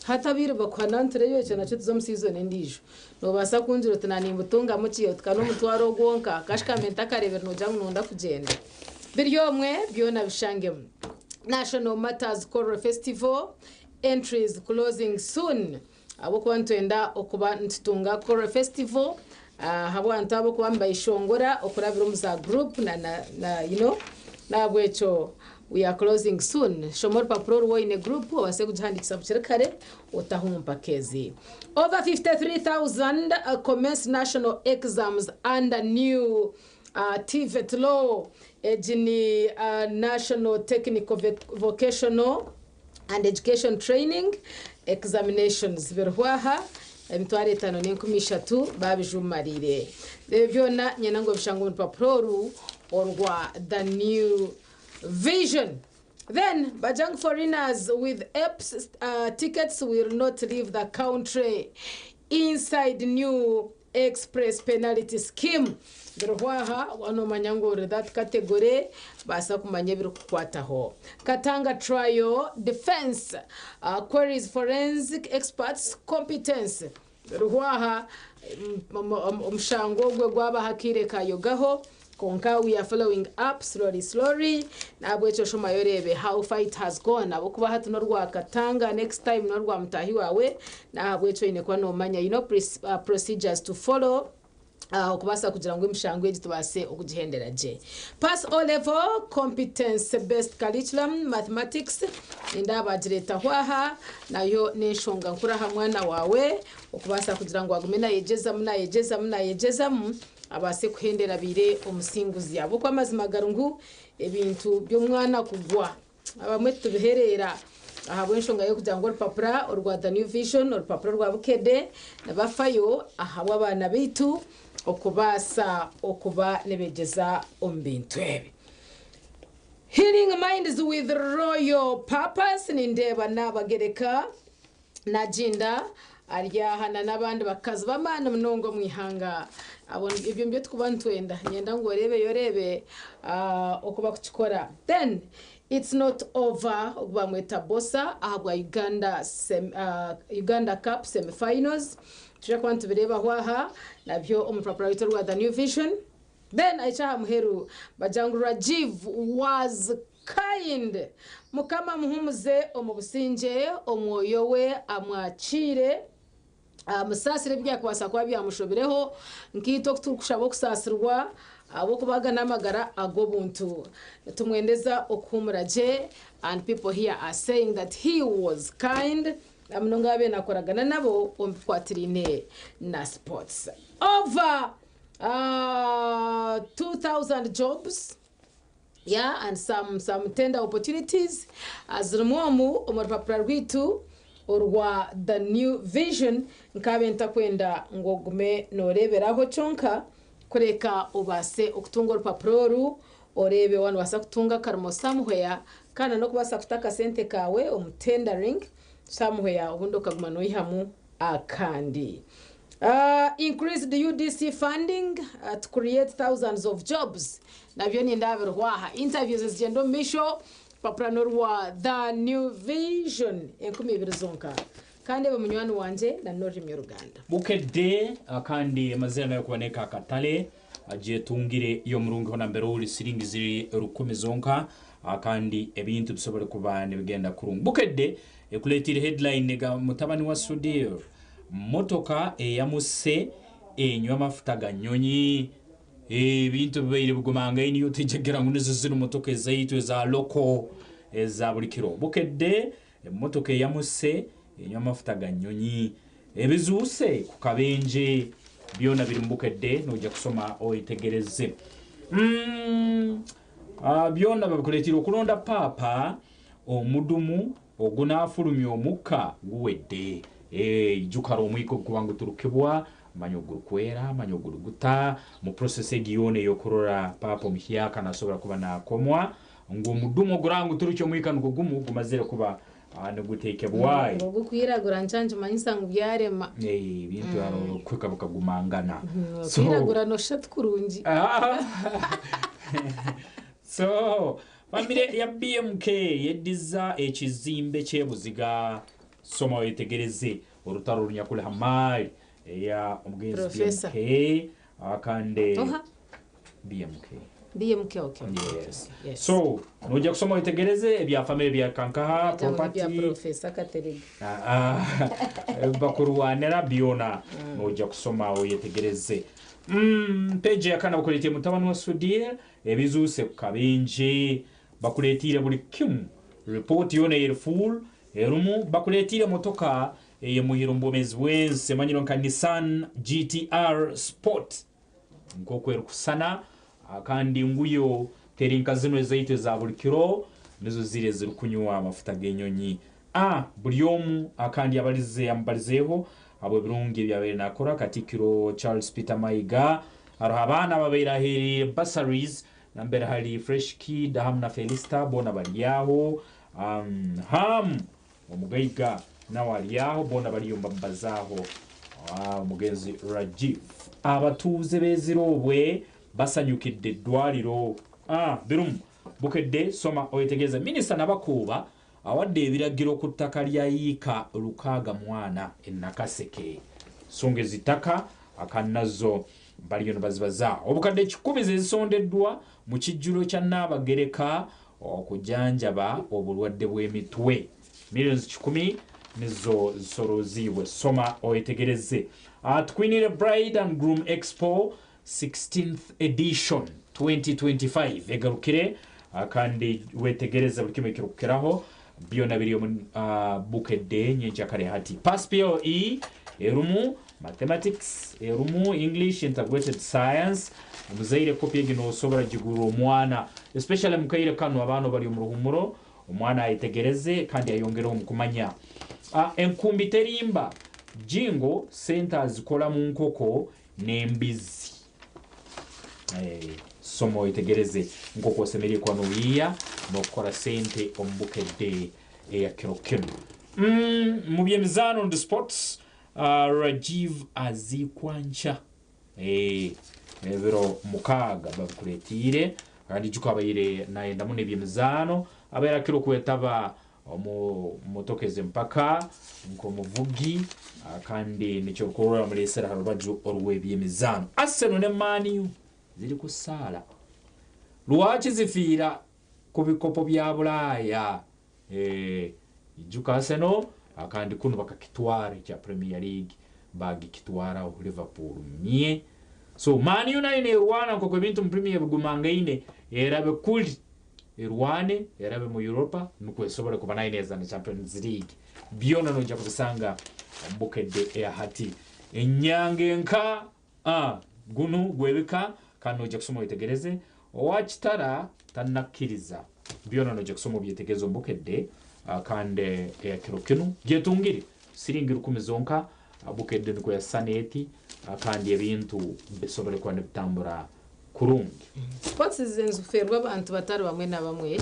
Hati abaire bakuhanantureyo ekyo nakyo tuze omu season endiijo. Noobaasa kungira oti naanimbutungamu ki oti ka n'omutwaro gwonka, kashukame ntakareebire noogira ngu noonda kugyenda. Biri omwe byona bishangemu. National Martyrs Choral Festival entries closing soon. Ahabw'okuba nitwenda okuba nitutunga Choral Festival ahabw'abantu abo okuba nibayeshongora okurabira omu za group na na na you know n'ahabw'ekyo we are closing soon. Shoma orupapura oru waaba oine group obaase kugihandiikisa bukiri kare otaho omu mpaka ezi. Over 53,000 commence national exams under new TVET law. Egi ni National Technical Vocational and Education Training Examinations biriho aha 53,000 baabijumariire. Ebyo byona nyenda ngu obishange omu rupapura oru orwa The New Vision. Then bagira ngu foreigners with EPS tickets will not leave the country inside new Express Penalty Scheme biriho aha waaba noomanya ngu ori that category baasa kumanya ebirikukukwataho. Katanga Trial Defence Queries Forensic Experts Competence biriho aha omushango ogwe gwabaho akaire kayogaho kwonka we are following up slowly slowly nahabwekyo shomayo oreebe how fight has gone ahabw'okuba hati n'orwa Katanga next time n'orwa mutaahi waawe nahabwekyo oine kuba nomanya you know procedures to follow okubaasa kugira ngu emishango egi tubaase okugihendera gye. Pass O level competence based curriculum mathematics nindeeba bagireetaho aha nayo n'enshonga nkuru aha mwana waawe okubaasa kugira ngu agume nayegyezamu nayegyezamu nayegyezamu abaase kuhendera abaire omusinguzi ahabw'okuba amazima gari ngu ebintu by'omwana kugwa abamwe titubihereera ahabw'enshonga y'okugira ngu orupapura orwa The New Vision, orupapura orwa Bukedde nibafayo ahabw'abaana baitu okubaasa okuba nibegyeza omu bintu ebi. Healing Minds with Royal Purpose nindeeba Naabagereka Naginda ari aha na n'abandi bakazi b'amaani munonga omu ihanga. Abo ebyo nibyo turikuba nitwenda. Niinyenda ngu oreebeyo oreebe oku barikukikora. Then it's not over ogu baamweta Bosa ahabwa Uganda Uganda Cup semi finals. Nitwija kuba nitubireebaho aha nabyo omu rupapura rwaitu orwa The New Vision. Then eky'aha muheru bagira ngu Rajiv was kind. Mukama amuhumuze omu busingye, omwoyo we amwakiire, amusaasire ebi byakubaasa kuba byamushobireho, nkaitwe oku turikushaba okusaasirwa ahabw'okuba aga n'amagara ag'obuntu. Nitumwendeza okuhuumura gye and people here are saying that he was kind na munonga abu abaire nakoragana nabo omu bikwatiraine na sports. Over. 2,000 jobs yeah, and some, some tender opportunities zirimu omu omu rupapura rwitu orwa The New Vision. Nkabe ntakwenda ngu ogume nooreeberaho kyonka, kureka obaase okutunga orupapura oru oreebe waaba noobaasa kutunga akarimo somewhere, kandi n'okubaasa kuta akasente kaawe omu tendering somewhere, obundi okaguma noihamu akandi. Increased UDC funding to create thousands of jobs, nabyo nindabirwa aha. Interviews zigyenda omu maisho. Rupapura n'orwa The New Vision, 2000 zonka. Kandi ebe munywani wangye na n'orurimi Oruganda. Bukedde kandi amazina nayo kuboneka akatale agyetungire y'omurungi hona mbere ori siringi ziri 1000 zonka, kandi ebintu bisobole kuba nibigenda kurungi. Bukedde ekuleetiire headline ga mutabani wa Sudhir, motoka eyamuse enywa amafuta ga nyonyi. Ebintu bibaire bigumangaine, iwe otaija ngu nizo ziri motoka ezaitu eza local eza buri kiro. Bukedde, emotoka eyamuse enywa amafuta ga nyonyi, ebizuuse ku kabenje, byona biri mu Bukedde, nojja kusoma oyetegereze. Byona babikuleetire okulonda paapa, omudumu ogunaafulumya omukka guwedde. Ijuka omwika ogukuba nguturukibwa, manya ogurikwera, manya oguriguta mu process egi yoona ey'okurora paapa omuhyaka nasobora kuba nakomwa, ngu omudumu oguranga guturukya omwika nugwo gumu gumazire kuba nigutekebwayo. Ogukwiragura ncankimanyisa ngu byarema. Ebintu haro kweka bikagumangana. So kwiragura noshusha tikurungi. So famire ya BMK yeddiza ekizimbe ky'ebuziga. Soma wetegereze orutaro orunyakuli ha maali eya omugenzi Professor. BMK akande. Oha? BMK. BMK, okay. Yes. Yes. So nojja kusoma wetegereze ebya famire bya kankaha. Bya property Professor Katerega. Bakurwanira byona, nojja kusoma oyetegereze. Peji yakana bakuleetiire mutabani wa Sudhir, ebizuuse ku kabenje, bakuleetiire buli kimu, ripooti yoona eri full erumu. Bakuleetiire motoka eyemuhiro mu bwomezi bw'ensi, emanyirwe nka Nissan GTR Sport, nk'oku erikusana, kandi nguyo teri nka zino ezaitu eza buli kiro, nizo ziri ezirikunywa amafuta g'enyonyi. Buli omu akandi abalize amubalizeeho habw'ebirungi ebyabaire nakora Katikiro Charles Peter Mayiga. Hariho abaana babaire aheeriire bursaries, nambere hari Fresh Kid hamu na Felista, boona bari aho. Ham omugaiga nawe ari aho, boona bariyo mbamubazaaho. Omugenzi Rajiv. Abatuuze b'Ezirobwe basanyukidde eddwaliro. Birumu Bukedde, soma oyetegereza. Minisita Nabakuuba awadde ebiragiro ku ttaka lya yiika 61 e Nakaseke. Nsonga ez'ettaka akanazo baliyo nibazibaza. Obukadde 100 zezisondeddwa mu kijjulo kya Nnaabagereka okujanjaba obulwadde bw'emitwe. Millions 100 nizo zisoloziibwe. Soma oyetegereze. Tukwinire Bride and Groom Expo 16th edition 2025 egarukire, kandi wetegereze buli kimwe ekirukukiraho, byona biri omu Bukedde nyenkyakare hati. Pass PLE erumu mathematics, erumu English, integrated science. Omuzaire kopi egi nosobora gigurra omwana, especially mukaire kanu abaana bari omu ruhumuro, omwana ayetegereze kandi ayongereho omu kumanya. Enkumbi terimba jingo, sente azikora mu nkoko n'embizi. Soma oyetegereze nk'oku osemeriire kuba noyiiya n'okukora sente omu Bukedde eya kiro kinu. Mu by'emizaano ndi sports, Rajiv aziikwa nkya. Ebiro 6 babikuleetiire, kandi ijuka abaire nayenda muno eby'emizaano, abaire akira okwetaba omu motoka ez'empaka nk'omuvugi, kandi nikyo kurora bamuleesere ha rubaju orw'eby'emizaano. Arsenal ne Man U ziri kusaala, lwaki zifiira ku bikopo bya Bulaaya? Ijuka Arsenal akandi kunu bakakitwara ekya Premier League, bagikitwaraho Liverpool mye. So Man U nayo nerwana nk'oku ebintu mu Premier bigumangaine, erabe kuli erwane erabe mu Europa nukwo esobole kuba nayo neza na Champions League. Byona nojja kubisanga omu Bukedde eya hati. Enyange nka Gunu gwebika kandi noija kusoma oyetegereze. Owa Kitara tanakiriza. Byona noija kusoma obyetegereze omu Bukedde kandi ekiro kinu gyetungire siringi rukumi zonka. Bukedde nikwo yasisana eti kandi ebintu bisobole kuba nibitambura kurungi. Sports nizifeerwa abantu batari bamwe na bamwe.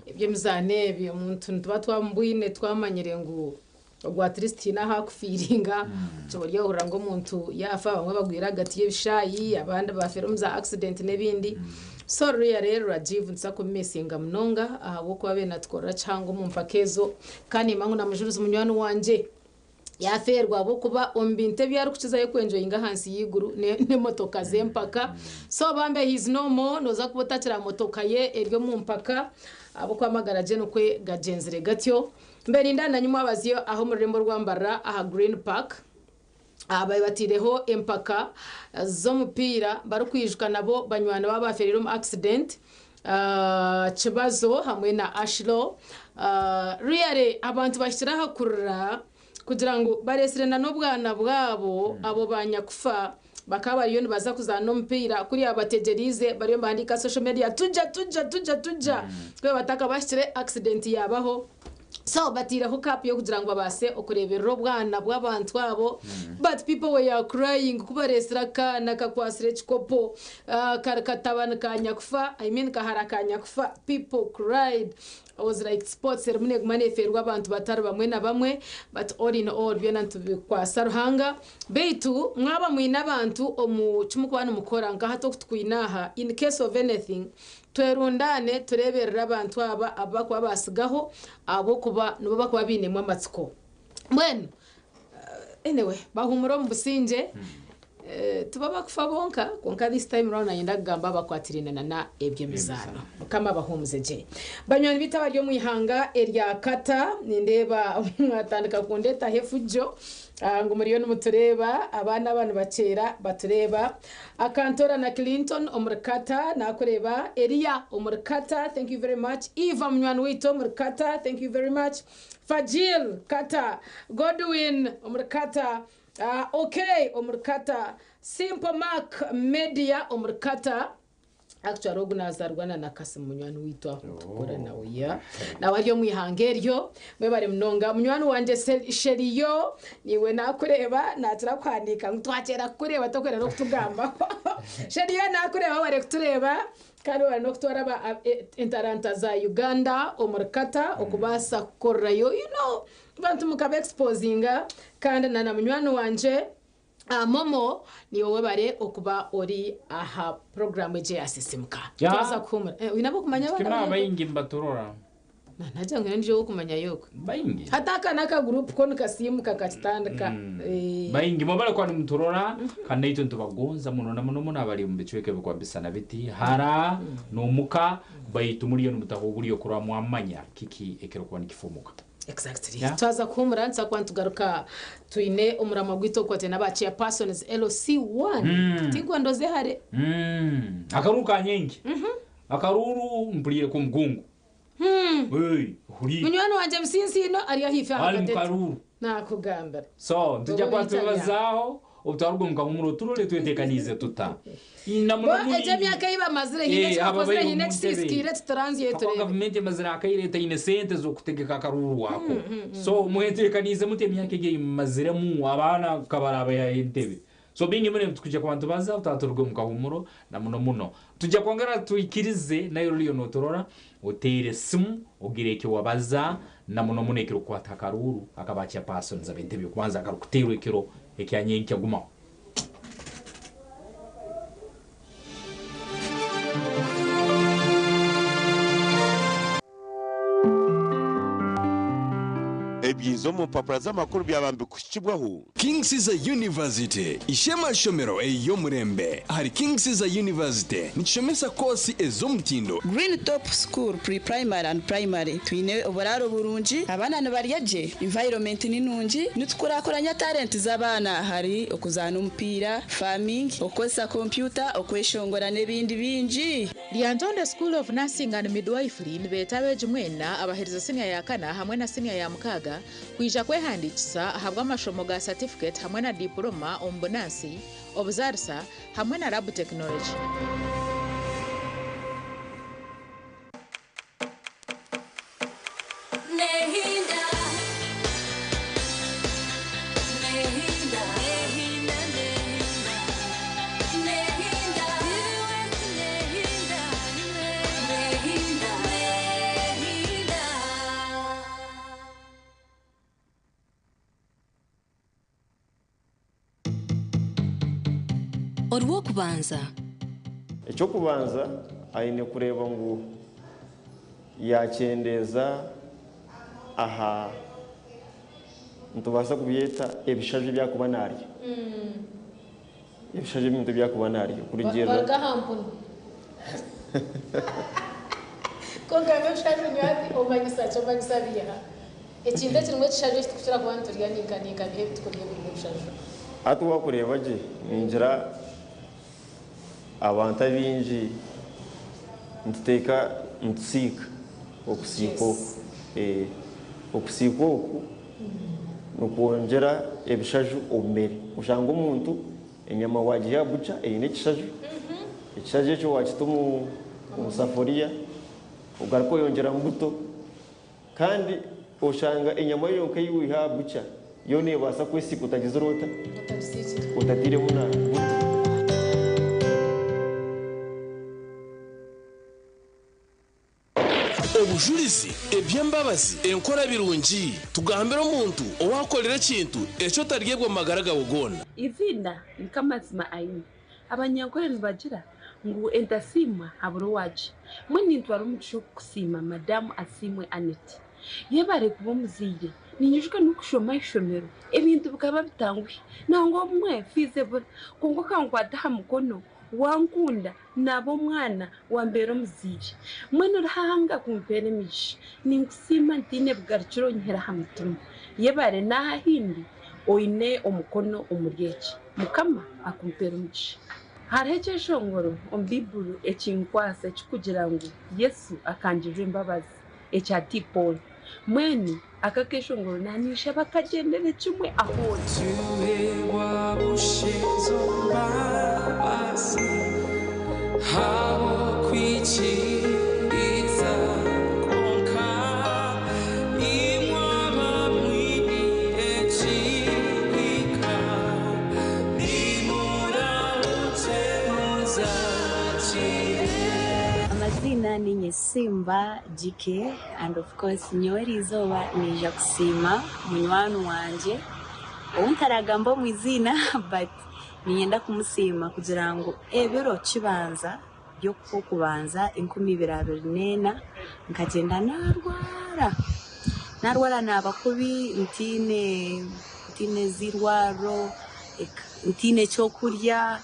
Eby'emizaano ebi omuntu nituba twamubwine twamanyire ngu ogu at least haine ahu akufiiringa. Ori ohurira ngu omuntu yaafa abamwe bagwire ahagati y'ebishaayi abandi baafeera omu za accident n'ebindi. So ruriya rero Rajiv nituza kumumisinga munonga ahabw'okuba abaire natukorera kihango omu mpaka ezo. Kandi nimanya ngu na Mujulizi munywani wangye yafeerwa ahabw'okuba omu bintu ebi arikukizayo kwenjoyinga ahansi y'eiguru n'emotoka z'empaka. So bambe he is no more, noza kuba otakira motoka ye eri omu mpaka ahabw'okuba amagara gye nikwo gagyenzire gatyo. Mbe ninda nanye omwabazyo aha omu rurembo rwa Mbarara aha Green Park. Aha baabaire bataireho empaka z'omupiira barikwijuka nabo banywani baabo abaafeereire omu accident, Kibazo hamwe na Ashlow. Really abantu bahikire aha kurira kugira ngu bareetsire na n'obwana bwabo abo banyakufa bakaba bariyo nibaza kuzaana omupiira kuriya bategyereize bariyo nibahandiika aha social media tujja tujja tujja tujja kwiha batakabahikire accident yaabaho. So bataireho cup y'okugira ngu babaase okureeberera obwana bw'abantu abo but people were crying ku bareetsire akaana kakwatsire ekikopo kari katabani ka nyakufa I mean kahara ka nyakufa people cried I was like sports erimu neeguma neefeerwa abantu batari bamwe na bamwe but all in all byona nitubikwasa Ruhanga beitu mwaba mwine abantu omu kimukuba nimukora nka hati oku tukwine aha in case of anything Twerundaane tureeberere abantu aba abu barikuba baatsigaho ahabw'okuba nibo barikuba bainemu amatsiko. Mbwenu anyway bahuumure omu busingye. Tibo bakufa bonka kwonka this time round nayenda kugamba abakwatiraine na n'eby'emizaano. Mukama abahuumuze gye. Banywani baitu abari omu ihanga erya Qatar nindeeba mwatandika kundeetaho efujjo ngu muriyo nimutureeba. Abaana aba nibakyera batureeba. Akantora na Clinton omuri Qatar nakureeba, Elia omuri Qatar thank you very much, Eva munywani waitu omuri Qatar thank you very much, Fajil Qatar, Godwin omuri Qatar, Ok omuri Qatar, Simple Mark Media omuri Qatar, Actually ogu nazarwa na Nakasimu munywani waitu ahu tukura nawe yeah. Nawe ari omu ihanga eryo. Mwebare munonga. Munywani wangye Sheriyo niiwe nakureeba nakira kuhandiika ngu twakyera kukureeba tokwenda n'okutugambaho. Sheriyo nakureeba webare kutureeba kandi webare n'okutwara aba entaranta za Uganda omuri Qatar okubaasa kukorerayo you know abantu mukaba exposinga kandi na na munywani wangye Momo niiwe webare okuba ori aha puroguramu egi eya Sisimuka. Ya. Twaza kuhumura. Eh, oine ab'okumanya abaana Tikina bari baingi nibaturora. Nagira ngu ndi ow'okumanya yoku. Baingi. Hati aka n'aka guruupu ko nikasiimuka kakitandika. Eh. Baingi mwebale kuba nimuturora kandi naitwe nitubagonza muno na muno muno abali omu bicweka ebikuba bisana biti hara n'omuka baitu muliyo nimutaho oburyo kurora mwamanya kiki ekirukuba nikifumuka. Exactly. Yeah. Twaza kuhumura nituza kuba nitugaruka twine omuramwa gwaitu ogukwataine n'aba chairpersons LC1. Tigwa ndoze hare. Akaruuru ka nyenki. Akaruuru mpuliire k'omugongo. Hey, huliire. Munywani wangye Musinsiino ari ahaifo aha Ali mu Katete. karuuru. Nakugambira. So, nitujja kuba Obu biita tubibazaaho obu twaruga omu kahumuro turole twetekaniize tuta. Na Bo muno muni egyo emyaka ei bamazire haine Eh, eki aba bakozire bari haine omu ntebe. ekisiisikaire tituranzyeyo Hakuba tureebe. gavumenti emazire akaire etaine sente z'okutegeka akaruru ako. So mwetekaniize muta emyaka egi ei mumaziremu abaana kabaraabayihayo entebe. So bingi muno ebi tukwija kuba nitubaza obu twaturuga omu kahumuro na muno muno. Tujja kwongera twikirize naiwe oriyo noturora oteere esimu ogire eki wabaza na muno muno ekirukukwata ha karuuru aka ba chairpersons ab'entebe y'okubanza akarukuteerwa ekiro ekya nyenkya. Gumaho. Ebyiza omu mpapura z'amakuru byaba nibikuhikibwaho. King Caesar University, Ishema shomero ey'omurembe ahari King Caesar University nikishomesa koosi ez'omutindo. Green Top School Pre-Primary and Primary Twine oburaaro burungi, abaana nibarya gye, environment ni nungi, nitukurakuranya talent z'abaana ahari okuzaana omupiira, farming, okukozesa kompyuta, okweshongora n'ebindi bingi. Lyantonde School of Nursing and Midwifery nibeeta abeegi mwena abaherize siniya ya kana hamwe na siniya ya mukaaga kwija kwehandiikisa ahabw'amashomo ga satifiketi hamwe na dipuloma omu bunansi obuzaarisa hamwe na lab technology. Orw'okubanza. Eky'okubanza aine kureeba ngu yaakyendeeza aha nitubaasa kubyeta ebishaju ebi arikuba naarya. Ebishaju ebintu ebi arikuba naarya kurugiirira. Baruga aha mpunu. Kwonka nk'ebishaju nyowe hati omanyisa ki? Omanyisa biiha? Ekintu ekirimu ekishaju eki turikukira kuba niturya ninka ninka biiha ebi turikurya ebirimu ebishaju? Hati waakureeba gye ningira abantu abaingi nituteeka nitusiika okusiika oku okusiika oku nikwongyera ebishaju omu mere oshanga omuntu enyama waagiha aha bukya eine ekishaju, ekishaju ekyo waakita omu safuriya ogaruka oyongyeramu buto. Kandi oshanga enyama yonka ei waiha aha bukya yo neebaasa kwesiika otagizire ota? Otatairemu na buto. Obujurizi, eby'embabazi, enkora birungi. Tugambire omuntu owaakukorera ekintu eki otaryebwa omu magara gaawe goona. Eiziina Nikamazima Aine. Abanyankore nibagira ngu entasiimwa habura owaagiha. Mbwenu nintwara omugisha ogu kusiima Madamu Asiimwe Annet. Yebare kuba omuzaire. Ninyijuka ndikushoma aha ishomero ebintu bikaba bitanguhi. Nangwa obumwe fiizi ebura kwonka okankwata aha mukono wankunda naaba omwana wambeera omuzaire. Mbwenu Ruhanga kumpeera emigisha. Ninkusiima ntaine bugarukiro onyihire aha mutima. Yebare n'aha ahindi oine omukono omuri eki. Mukama akumpere omugisha. Hariho ekyeshongoro omu Baiburi ekinkwasa ekirikugira ngu Yesu akangirira embabazi, ekya T. Paul. Mbwenu aka akeshongoro naninshaba kagyendere kimwe ahu ori. Nituheebwa busha ezo mbabazi Ahabw'okwikiriza kwonka, Imwe abamwiniire ekihika, Nimurahukye muzaakire. Amaziina ninye Simba GK and of course nyowe eriizooba naija kusiima munywani wangye ou ntaragamba omu iziina but Niinyenda kumusiima kugira ngu ebiro kibanza by'Okw'okubanza 2024 nkagyenda naarwara, naarwara naaba kubi ntaine ntaine z'eirwariro, ntaine ky'okurya,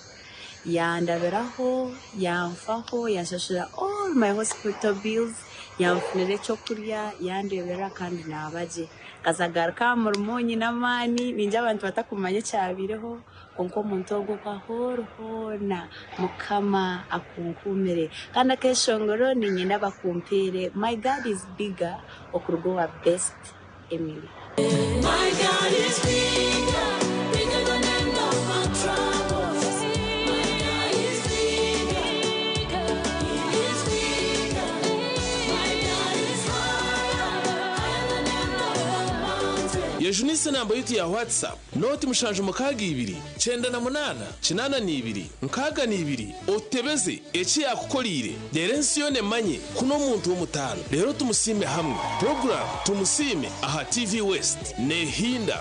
yaandabiraho, yaanfaho, yaanshashurira all my hospital bills, yaanfunira eky'okurya, yaandeeberera kandi naaba gye. Nkazagaruka aha murimo nyine amaani, ningira abantu batakumanya ekyabaireho. Kwonka omuntu ogwo ku ahoora hoona, Mukama akunkuumire. Kandi akeshongoro niinyenda bakumpeere My God is bigger okuruga owa Best Emily. My God is bigger, bigger than any of my troubles. My God is bigger, He is bigger. My God is higher, higher than any of my mountains. Yejunise enamba yaitu ya WhatsApp Nooti 762 98 82 62 otutebeze eki yaakukoriire reero ensi yoona emanye ku n'omuntu w'omutaano. Reero tumusiime hamwe. Puroguraamu Tumusiime aha TV West neehinda.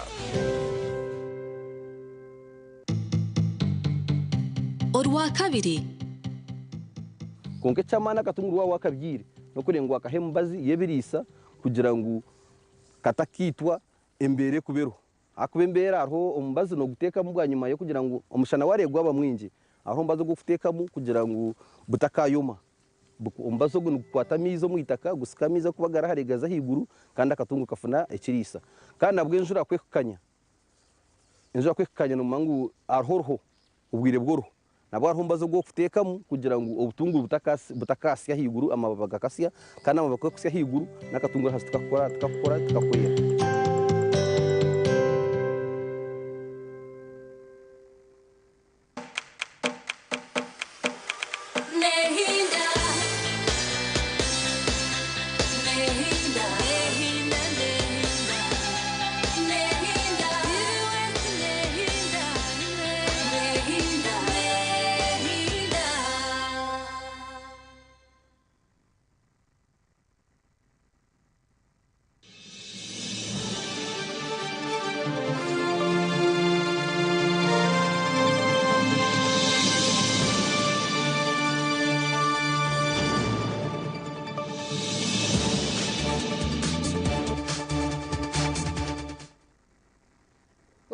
Orwakabiri. Kwonka eky'amaani akatunguru waaba wakabyaire n'okureeba ngu wakaha emibazi y'ebiriisa kugira ngu katakaitwa embeera ekuba eriho. Ahakuba embeera hariho omubazi nooguteekamu bwanyima y'okugira ngu omushana wareeba gwaba mwingi, hariho omubazi ogu orikuteekamu kugira ngu butakayoma. Omubazi ogu nigukwata amaizi omu itaka, gusika amaizi ahakuba gari hare gaza ahaiguru kandi akatungo kafuna ekiriisa. Kandi nabwo enjura ku ekukanya, enjura ku ekukanya noomanya ngu hariho oruho, obwire bw'oruho. Nabwo hariho omubazi ogu orikuteekamu kugira ngu obutunguru butakasya ahaiguru, amababi gakasya, kandi amababi ku garikusya ahaiguru, n'akatunguru ahansi tikakukora, tikakukora, tikakwera.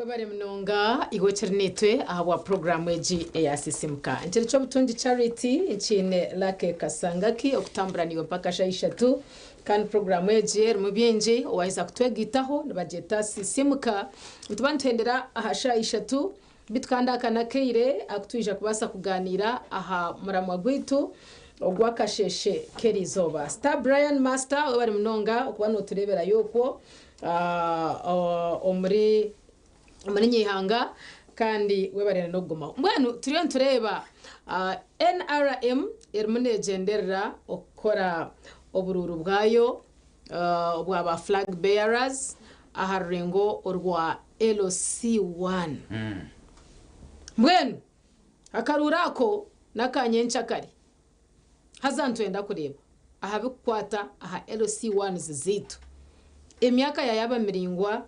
Webare munonga iwe okiri naitwe ahabwa puroguraamu egi eya Sisimuka. Nkiri Ky'obutungi Charity nkiine Lucky Kasangaki okutambura naiwe mpaka shaaha ishatu kandi puroguraamu egi erimu bingi owaheza kutwegaitaho nibagyeta Sisimuka. Nituba nituhendera aha shaaha ishatu beitu kandi aka n'akaire aku twija kubaasa kugaaniira aha muramwa gwaitu ogw'akasheeshe k'eriizooba. Star Brian Master webare munonga okuba nootureeberayo okwo. Omuri omuri Nyaihanga kandi webare n'okugumaho. Mbwenu turiyo nitureeba NRM erimu negyenderera okukora oburuuru bwayo obwa ba flag bearers aha rurengo orwa LC1. Mbwenu akaruuru ako n'aka nyenkyakare Haza nitwenda kureeba aha bikukwata aha LC ones zaitu. Emyaka yayaba miraingwa,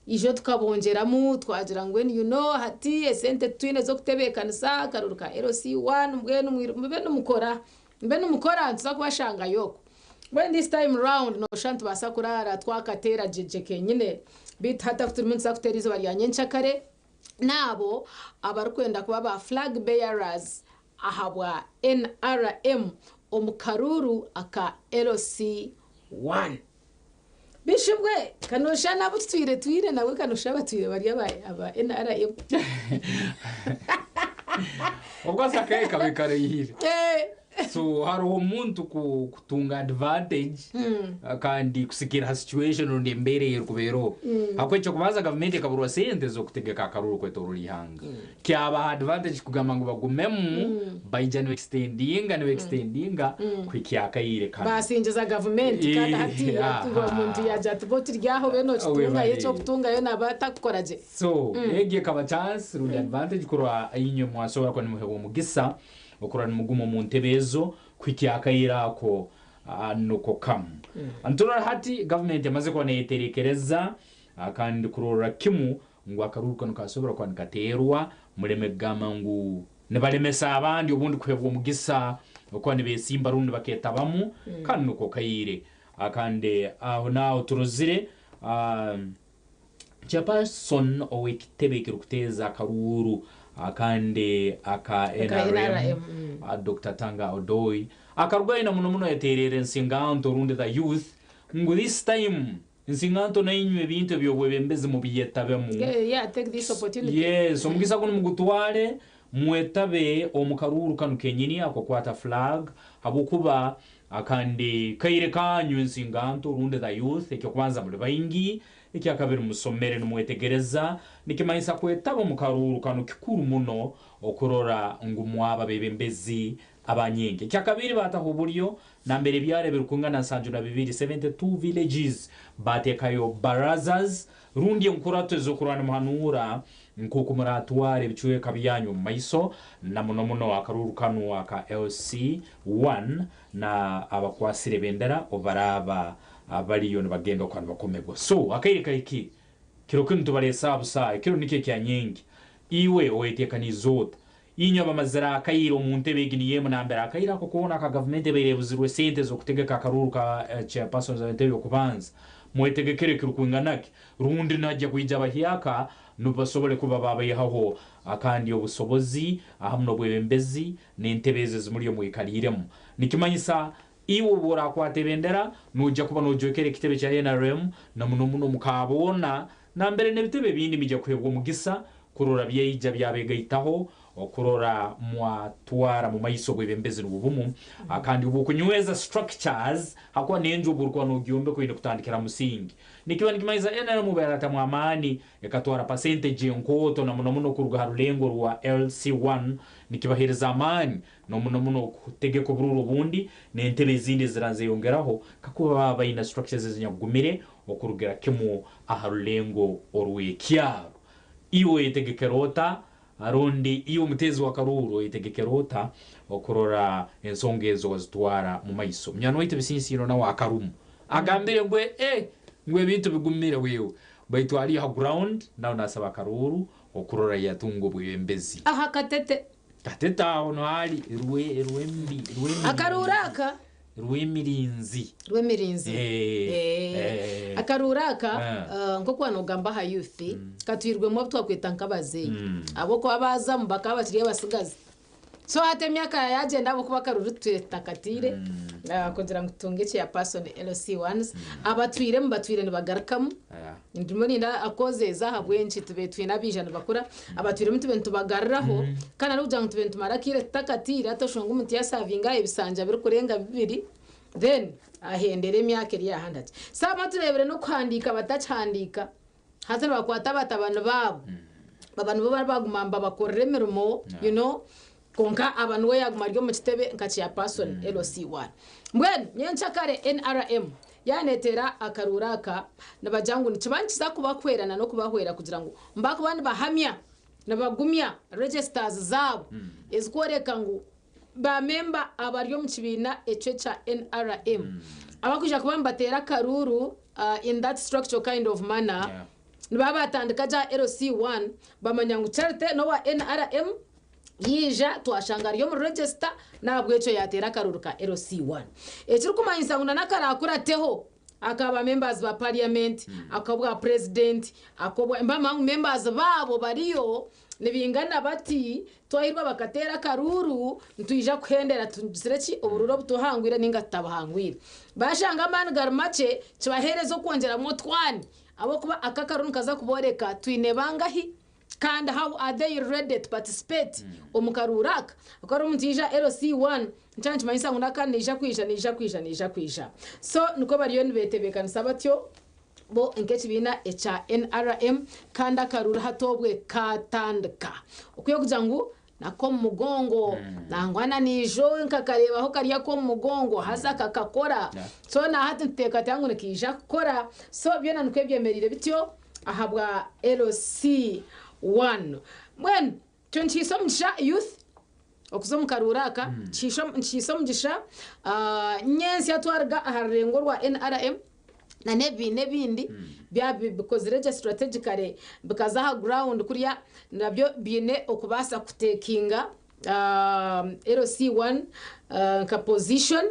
ijo tukabongyeramu twagira ngu you know hati esente titwine z'okutebeekanisa akaruru ka LC one mbwenu mube nimukora, mube nimukora nituza kubashangayo okwo. Mbwenu this time round noshusha nitubaasa kuraara twakateera gyegye kenyine beitu hati ahu turimu nituza kuteera eizooba rya nyenkyakare n'abo abarikwenda kuba ba flag bearers ahabwa nrm omu karuuru aka LC one. Bishibwe kanoshusha n'abu tutwire twine nabwe kanoshusha batwire bari aba nrm. Of course akaire kabaire karaihire. So hariho omuntu kutunga advantage kandi kusigikiira ha situation rundi embeera eyerikuba eroho. Ahabw'okuba eky'okubanza gavumenti ekaburwa sente z'okutegeka akaruru kwetoorora eihanga. Kyabaha advantage kugamba ngu bagumemu baija niba extendinga niba extendinga kuhikya akaire kanu. Basingiza gavumenti kandi hatiiya omuntu yaagira ati bo turi aho mbwenu nokitungayo eky'okutungayo naaba atakukora gye. So egi ekaba chance rundi advantage kurora inywe mwasobora kuba nimuhebwa omugisa okurora nimuguma omu ntebe ezo kuhikya akaire ako nuko kamu. Niturora hati gavumenti emaze kuba neyeterekereza kandi kurorra kimu ngu akaruuru kanu kasobora kuba nikateerwa, muleme kugamba ngu nibalemesa abandi obundi kuhebwa omugisa okuba nibesimba rundi nibaketabamu, kanu nuko kaire. Kandi aho naaho turozire Chairperson ow'ekitebe ekirukuteeza akaruuru kandi aka NRM, Dokita Tanga Odoi akarugayo na muno muno yateererra ensinganto rundi the youth ngu this time ensinganto nainywe ebintu eby'obwebembezi mubiyetabemu. Yes, omugisa gunu mugutwale Mwetabe omu karuuru kanu kenyini ak'okwata flag habwokuba akandi kaire kanyu ensinganto rundi the youth ekyokubanza muli baingi, ekyakabiri musomere nimwetegereza, nikimanyisa kwetaba omu karuuru kanu kikuru muno okurora ngu mwaba bebembezi aba nyenke. Ekyakabiri bataho obulyo nambere ebyaro ebirukwingana 72, 72 villages, batekayo barazas Rundi enkurato ez'okurora nimuhanuura nk'oku muratwara ebicweka byanyu omu maiso, na muno muno akaruuru kanu aka LC one na abakwasire ebendera obu baraaba baliyo nibagenda okuba nibakomebwa. So akaire kahikire. Kiro kinu tubara esaaha busaaha, ekiro nikyo ekya nyenkya. Iwe oyetekaniize ota? Inywe abamazire akaire omu ntebe egi niyo emu nambere akaire ako koona aka gavumenti ebaire ebuzirwe sente z'okutegeka akaruuru ka chairpersons ab'entebe y'okubanza, mwetegekere ekirukwingana ki? Rundi nihajja kwija abahyaka nubwo basobole kuba baabaihaho akandi obusobozi ahamu n'obwebembezi n'entebe ezi ezimuli omwikaliiremu. Nikimanyisa iwe obu orakwata ebendera noija kuba nojwekera ekitebe kya nrm na muno muno omu Kaboona nambere n'ebitebe ebindi nibija kuhebwa omugisa Kurora byaija byabegaitaho okurora mwatwara mu maiso obwebembezi nubwo bumu kandi obwokunyweza structures hakuba nenju obworukuba nogyombeka oine kutandikira ha musingi. Nikiba nikimanyisa nrm obu eratamu amaani ekatwara percentage enkooto na muno muno kuruga ha rulengo rwa LC one nikibahereza amaani nomuno muno okutegeka oburuuru obundi nentebe ezindi eziranzeyongeraho kakuba baba baina structures ezinyakugumire okurugira kimu aha rulengo orwekyaro. Iwe oyetegekera ota, rundi iwe omuteezi w'akaruuru oyetegekera ota okurora ensonga ezo wazitwara mu maiso? Munywani waitu Bisinsiino nawe akarumu. Agambire ngu eh ngu ebintu bigumire wewe baitu ali ha ground nawe nasaba akaruuru okurora yatunga obwebembezi. Aha Katete. Katete aho niho ali, Rwembi, Rwembi. Akaruuru aka. Rwemirinzi. Rwemirinzi. Eh, Eh. eh. Akaruuru aka Ah. nk'oku waanogamba aha youth katwirwemu abu twakweta nk'abazeeyi Mm. ahabw'okuba baazamu bakaba bakiri abatsigazi so hati emyaka yaagyenda ahabw'okuba akaruuru tutwire tutakatiire kugira ngu tutunge chairperson LC ones abatwiremu batwire nibagarukamu Ndimu ninda akozeeza ahabw'enki tube twine abaija nibakura abatwiremu tube nitubagaruraho kandi arikugira ngu tube nitumara akaire tutakatiire hati oshanga omuntu yasavinga ebisanja birikurenga bibiri then ahendera emyaka eri aha ndagye. So abamwe tureebire n'okuhandiika batakihandiika hati nibakwata batabani baabo baba nibo baribaguma nibabakorera emirimo you know kwonka aba niwe yaguma ari omu kitebe nka chairperson LC1. Mbwenu nyenkyakare NRM yaneteera akaruuru aka nibagira ngu nikiba nikiza kubahwera na n'okubahwera kugira ngu nibakuba nibahamya nibagumya registers zaabo ezikworeka ngu ba memba abari omu kibiina ekyo ekya NRM abakwija kuba nibateera akaruuru in that structure kind of manner nibaba batandika gya LC1 bamanya ngu Charity n'owa NRM yaija twashanga ari omu register n'ahabw'ekyo yateera akaruuru ka LC1 ekirikumanyisa ngu n'akarakurateho akaba members ba parliament ak'obwa president ak'obwa nibamanya ngu members baabo bariyo nibingana bati twahirwa bakateera akaruuru nitwija kuhendera tugizire ki oburuuru obu tuhangwire ninga tutabuhangwire bashanga amaani gari makye kibaheereza okwongyeramu otwani ahabw'okuba aka akaruuru nikaza kubooreka twine bangahi kandi how are they ready to participate omu karuuru aka ahabw'okuba hariho omuntu yaija LC1 nikyo nikimanyisa ngu n'akandi naija kwija naija kwija naija kwija so nikwo bariyo nibetebeekanisa batyo bo nk'ekibiina ekya NRM kandi akaruuru hati obwe kaatandika okwiha okugira ngu N'ak'omu mugongo. Nangwa na naijo nkakareebaho kari ak'omu mugongo haza kakakora. So na hati nituteekateeka ngu nikaija kukora. So byona nikwo byemereire bityo ahabwa LC one. Mbwenu kyo nikihaisa omugisha youth okuza omu karuuru aka, nikihaisa omugisha nyentsya twaruga aha rurengo rwa NRM, na n'ebibiina ebindi byaba bikozire gye strategically bikaza aha ground kuriya nabyo biine okubaasa kutekinga LC1 nka position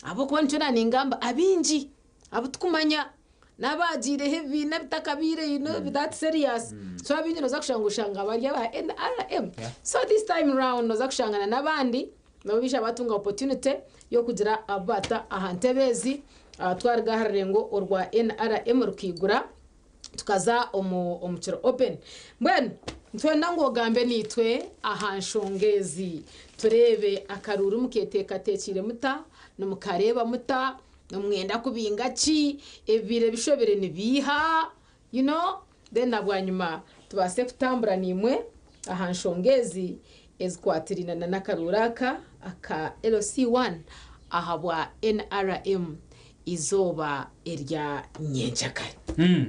ahabw'okuba nikyo naaningamba abaingi abu tukumanya n'abaagiireho ebibiina bitakabaire you know that serious so abaingi nooza kushanga oshanga bari aba NRM so this time round nooza kushanga na n'abandi Nabo baija baatunga opportunity y'okugira abu baata aha ntebe ezi. Twaruga aha rurengo orwa NRM rukaigura tukaza omu omu kiro open. Mbwenu nitwenda ngu ogambe naitwe aha nshonga ezi tureebe akaruuru muketeekateekiire muta, nimukareeba muta, nimwenda kubinga ki, ebibaire bishobire nibiiha, you know, then na bwanyima tubaase kutambura naimwe aha nshonga ezi ezikwatiraine na n'akaruuru aka aka LC1 ahabwa NRM eizooba erya nyenkyakare.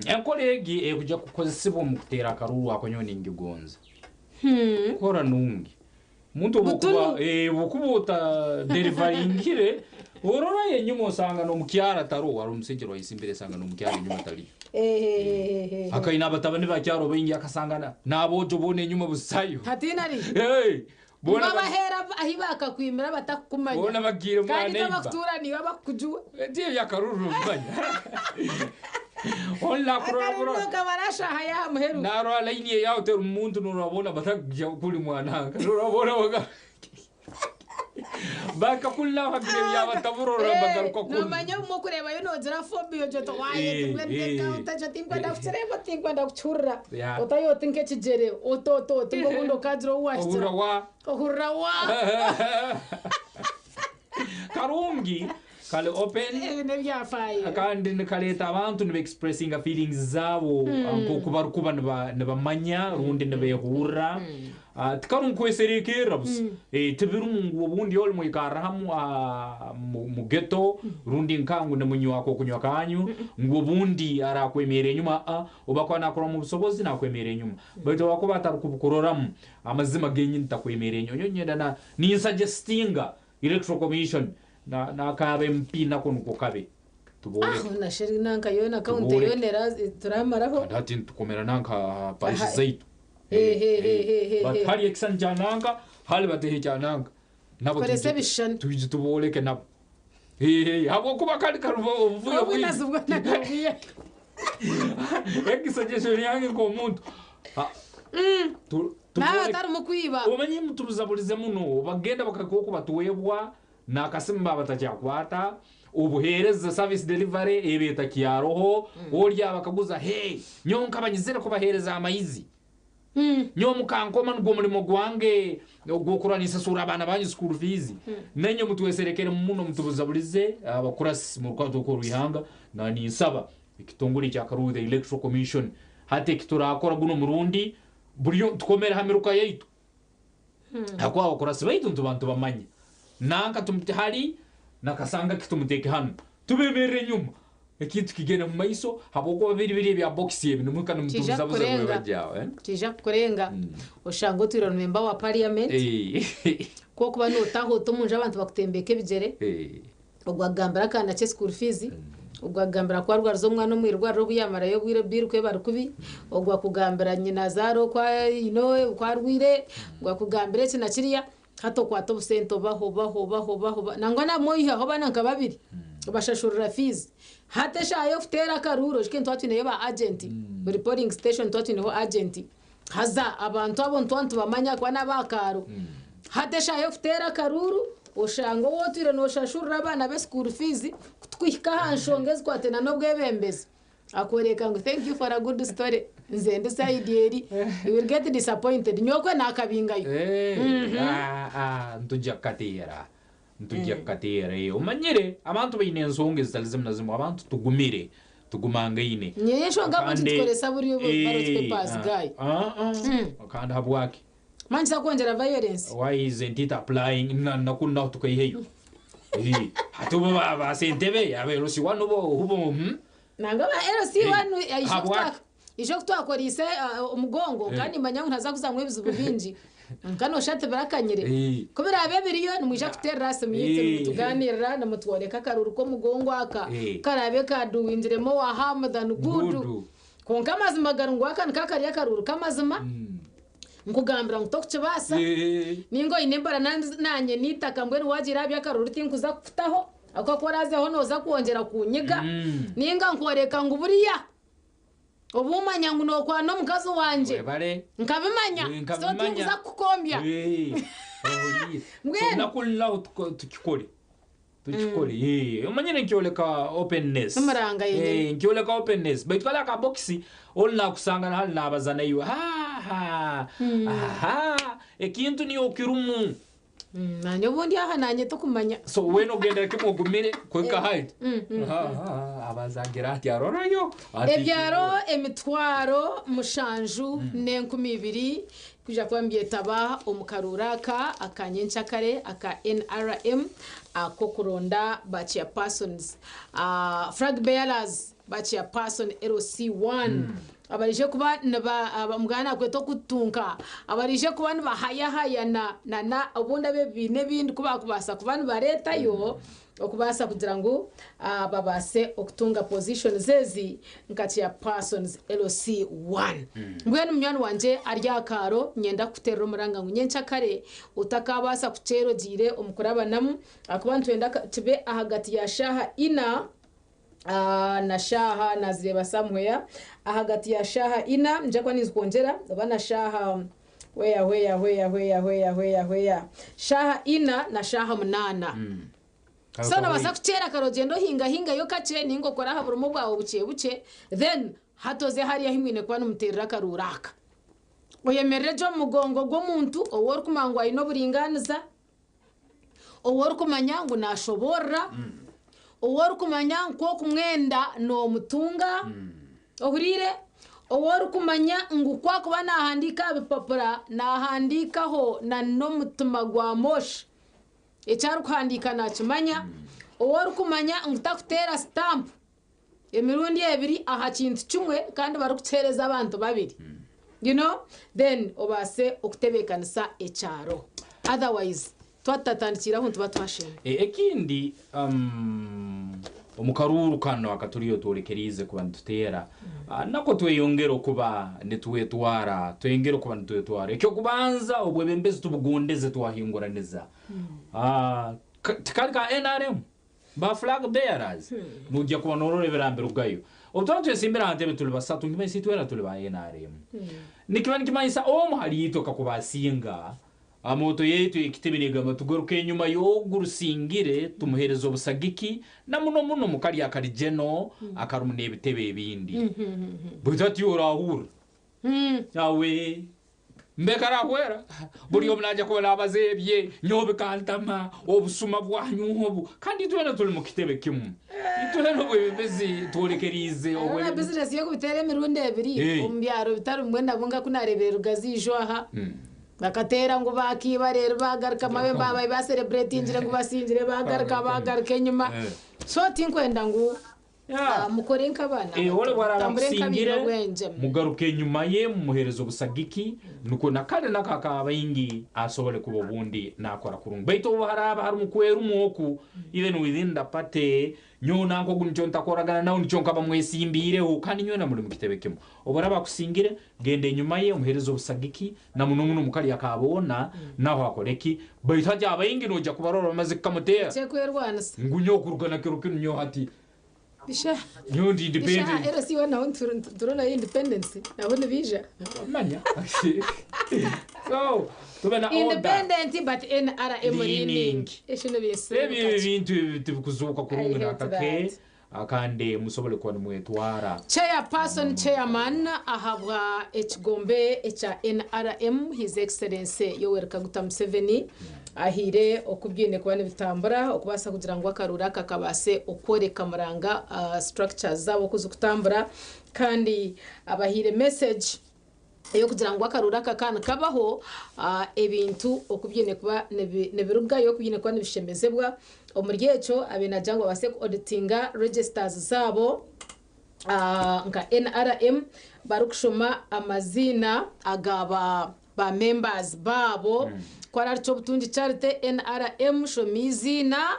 Enkora egi erikuja kukozesibwa omu kuteera akaruuru ako nyowe ningigonza. Nkora nungi. Omuntu obu okuba ota derivaringire orora enyuma osanga n'omukyara taroho hariho omusaija orwayesimbire asanga n'omukyara enyuma tariyo. Akaine abatabani ba kyaro baingi akasanga n'aboojo boona enyuma busayo. Hatiine ari. Boona Nibabahera ahi bakakwimira batakukumanya. Boona bagiire mwa Kandi neighbor. tabakutuura naiwe abakukujuwa. Ti ebyakaruru nobimanya. Onu nakurora Akaruru burora. nokamara shaaha y'aha muheru. Narora layini eyawe terimu muntu norora boona batakugya kuri mwananka. Norora boona baka bakakurira bagira ebyabataburora bagaruka kuri. Nomanya obumwe okureebayo nogira phobia ogira oti waaye otakyo tinkwenda kukireeba tinkwenda kukihurira. Yeah. Otayo oti nk'ekigyere oti oti oti mbwenu obundi okagira ou waahikira. Ohurira wa. Ohurira wa. Karungi kari open. Ebi n'ebyafaayo. Kandi nikareta abantu niba expressinga feelings zaabo nk'oku barikuba nibamanya rundi nibehurra. Tikari nkweserekerera busa. Tibirimu ngu obundi ori mwikarra hamu mu ghetto rundi nka ngu nimunywa ak'okunywa kanyu ngu obundi arakwemerra enyuma aa obu akuba nakuroramu obusobozi nakwemerra enyuma. Baitu obu akuba atarukubukuroramu amazima genyini takwemerra enyuma. Nyowe nyenda ninsuggestinga Electoral Commission na n'aka MP nako nikwo kabe. Tubooreke. Aho na sheri nanka yoona county Tubooreke. yoona era turamaraho. Kandi hati nitukomera nanka aha parish Aha. zaitu. He, he, he, he, he, But he. hari ekisani kya nanka, hari bateho ekya nanka. Nabo Tukorese twije ebishushani. twije tubooreke nabo. Habwokuba kari karuba obuvuyo Obwinazi bwona nabwiye. Ekisogyesho ryange nk'omuntu. Nawe atarimu kwiba. Omanyi mutubuzaburize muno bagenda bakakuba kubatuwebwa nakasimu baba batakyakwata obuheereza service delivery eba etakyaroho orya bakaguza hey nyowe nkabanyizire kubaheereza amaizi nyowe mukankoma nigwo murimo gwange ogw'okurwanisa sura abaana banyu school fees nenye mutweserekere muno mutubuzaburize abakurasi mu rukwato rw'ihanga na ninsaba ekitongore kya Karura the Electoral Commission hati ekiturakora guno murundi buriyo tukomere ha miruka yaitu hakuba abakurasi baitu nituba ntubamanya nanka tumute hari nakasanga kitumuteke hano tubemerere enyuma ekintu kigenda mu maiso habwokuba biri biri ebya box ebi nimuka Kija nimutubuzabuza kukurenga. bwebajyawe Kija kukurenga oshanga otwire member wa parliament kwokuba notahuta omunju abantu bakutembeka ebigyere ogwagambira akaana kye school fees ogwagambira ku arwariza omwana omu irwariro obu yamarayo obwire bill ku ebari kubi ogwakugambira nyina azaara oku you oku arwire ogwakugambira eki na kiriya hati okwata obusente obaho obaho obaho obaho nangwa nabamwe oyihaho abaana nka babiri obashashurira fees hati eshaaha y'okuteera akaruuru oshushe nituba twineyo ba agent buri polling station nituba twineho agent haza abantu abo nituba nitubamanya kuba n'abakaaro hati eshaaha y'okuteera akaruuru oshanga ou otwire nooshashurira abaana be school fees kutukuhika aha nshonga ezikwatana n'obwebembezi akworeka ngu thank you for a good story nze ndi side eri you will get disappointed nyokwe nakabingayo ntujja kukateera ntujja kukateera eh. Omanyire abantu baine ensonga ezitali zimu na zimu abantu tugumire tugumangaine nyewe enshonga Kandi- bungi tukoresa buriyo ballot papers guy kandi habwaki manyiza kwongyera violence why isn't it applying nakunaho tukaiheyo Eh, hati ubo basentebe aberusi wanu bo hubo nanga ba LC1 Habwaki? isho kutwakorise omugongo kandi manya ngu ntaza kuzamwa ebizibu bingi nkano oshati birakanyire kubirabe biriyo nimwija kuterera asimu yitu nimutuganirira nimutworeka akaruru k'omugongo aka karabe kaduwingiremo wa harm than good konka amazima gari ngu aka nikakari akaruru k'amazima nkugambira ngu tokukibaasa ninga oine embara nanye niitaka mbwenu wagira aha by'akaruru tinkuza kukutaho ahakuba ku orazeho nooza kwongyera kunyiga ninga nkworeka ngu buriya obumanya ngu nookwana omukazi wangye webale nkabimanya so nkabimanya. tinkuza kukukombya Mbwenu. nakuliraho tukikore tukikore omanyire nkyoleka openness N'omuranga yenyini. Nkyoleka openness baitu kali akabokisi oli nakusanga hali nabaza naiwe haha aha ekintu niyo okirumu nanye obundi aha nanye tokumanya so wena ogendera kimwe ogumire kweka height abazagira ati arorayo ati ebyaro emitwaro 7,020 kwija kuba nibyetaba omu karuuru aka aka nyenkyakare aka nrm ak'okuronda ba chairpersons flag bearers ba chairperson lc1 abarije kuba niba mugana nakweta okutunka abarije kuba nibahayahayana nana obundi ab'ebibiina ebindi ku bakubaasa kuba nibareetayo okubaasa kugira ngu babaase okutunga positions ezi nka chairpersons lc1 mbwenu munywani wangye ari aha nyenda kukuteerera omuranga ngu nyenkyakare otakabaasa kukyera ogiire omu kurabanamu ahakuba nitwenda kibe ahagati ya shaaha ina na shaaha nazireeba somewhere ahagati ya shaaha ina nja kuba ninzikwongyera oba na shaaha weya weya weya weya weya weya weya shaaha ina na shaaha 8 so nobaasa kukyera kare ogyenda ohingahingayo kakye ninga okore aha burimo bwawe bukye bukye then hatoze hariya ahu mwine kuba nimuteerera akaruuru aka oyemerere gye omu mugongo gw'omuntu ou orikumanya ngu aine oburingaaniza ou orikumanya ngu naashoboorora ou orikumanya ngu okumwenda noomutunga ohuriire ou orikumanya ngu kwakuba naahandiika aha bipapura naahandiikaho na n'omutima gwa moshi eki arikuhandiika nakimanya ou orikumanya ngu takuteera sitampu emirundi ebiri aha kintu kimwe kandi barikukiheereza abantu babiri you know then obaase okutebeekanisa ekyaro otherwise twatutatandikiraho nituba twashema Ekindi omu karuuru kano akaturiyo tworekeriize kuba nituteera nako tweyongere okuba nitwetwara tweyongere okuba nitwetwara ekyokubanza obwebembezi tubugondeze twahinguraniza tikari ka nrm Ba flag bearers nogya kuba norora ebirambirugayo. Obu twaba twesimbire aha ntebe turi basatu nikimanyisa itwena turi ba nrm. Nikiba nikimanyisa omu hari itwe kakuba asinga, motto yaitu ey'ekitebe negamba tugaruke enyuma y'ogu rusingire tumuhereze obusagiki na muno muno omu kari akari general akarimu n'ebitebe ebindi. Baitu hati iwe orahurra Awe mbega arahwera buri omu naija kuba nabaza ebye nyowe bikantama obusuma bwanyu obu kandi itwena turi mu kitebe kimu itwena obwebembezi tworekeriize Hariho na obwebembezi bizinesi y'okubiteera emirundi ebiri omu byaro bitari bimwe na bimwe nka ku naareebire Rugazi ijo aha. Bakateera ngu baakiiba reero baagaruka mawe baabaire basereburetingire ngu basingire baagaruka baagaruka enyima. So tinkwenda ngu mukore nk'abaana Ole bato, bwaraba mutambure nk'abaine akusingire obwengye. mugaruke enyuma ye mumuhereze obusagiki nukwo na kare nako akabaingi asobole kuba obundi nakora kurungi baitu obu haraba harimu kwerumwa oku even within the party nyowe nanka ogu nikyo ntakoragana nawe nikyo nkaba mwesimbiireho kandi nywena muri mukitebe kimu obu araba akusingire genda enyuma ye omuhereze obusagiki na muno muno mukari akaboona naho akoreki baitu hati abaingi noija kubarora bamaze kukamuteera Kye kwerwanisa. ngu nyowe kuruga na kiro kinu nyowe hati Bisha. nyowe ndi Bisha independent. era si naho turona independence nabo nibija. Manya. So tube na order. Independent but NRM Leaning. leaning. Ekyo nibinsimuka. Ebyo ebintu ebi tibikuzuuka kurungi I hate nakake that. kandi musobole kuba nimwetwara. Chairperson chairman ahabwa ekigombe ekya NRM His Excellency Yoweri Kaguta Museveni ahaire oku byine kuba nibitambura okubaasa kugira ngu akaruuru aka kabaase okworeka muranga structures zaabo oku zikutambura kandi abahaire message ey'okugira ngu akaruuru aka ka nikabaho ebintu oku byine kuba nibirugayo oku byine kuba nibishemezebwa omuri ekyo abaire naagira ngu babaase ku auditinga registers zaabo nka NRM barikushoma amaziina aga ba ba members baabo ku ari Kyobutungi Charity NRM shoma eiziina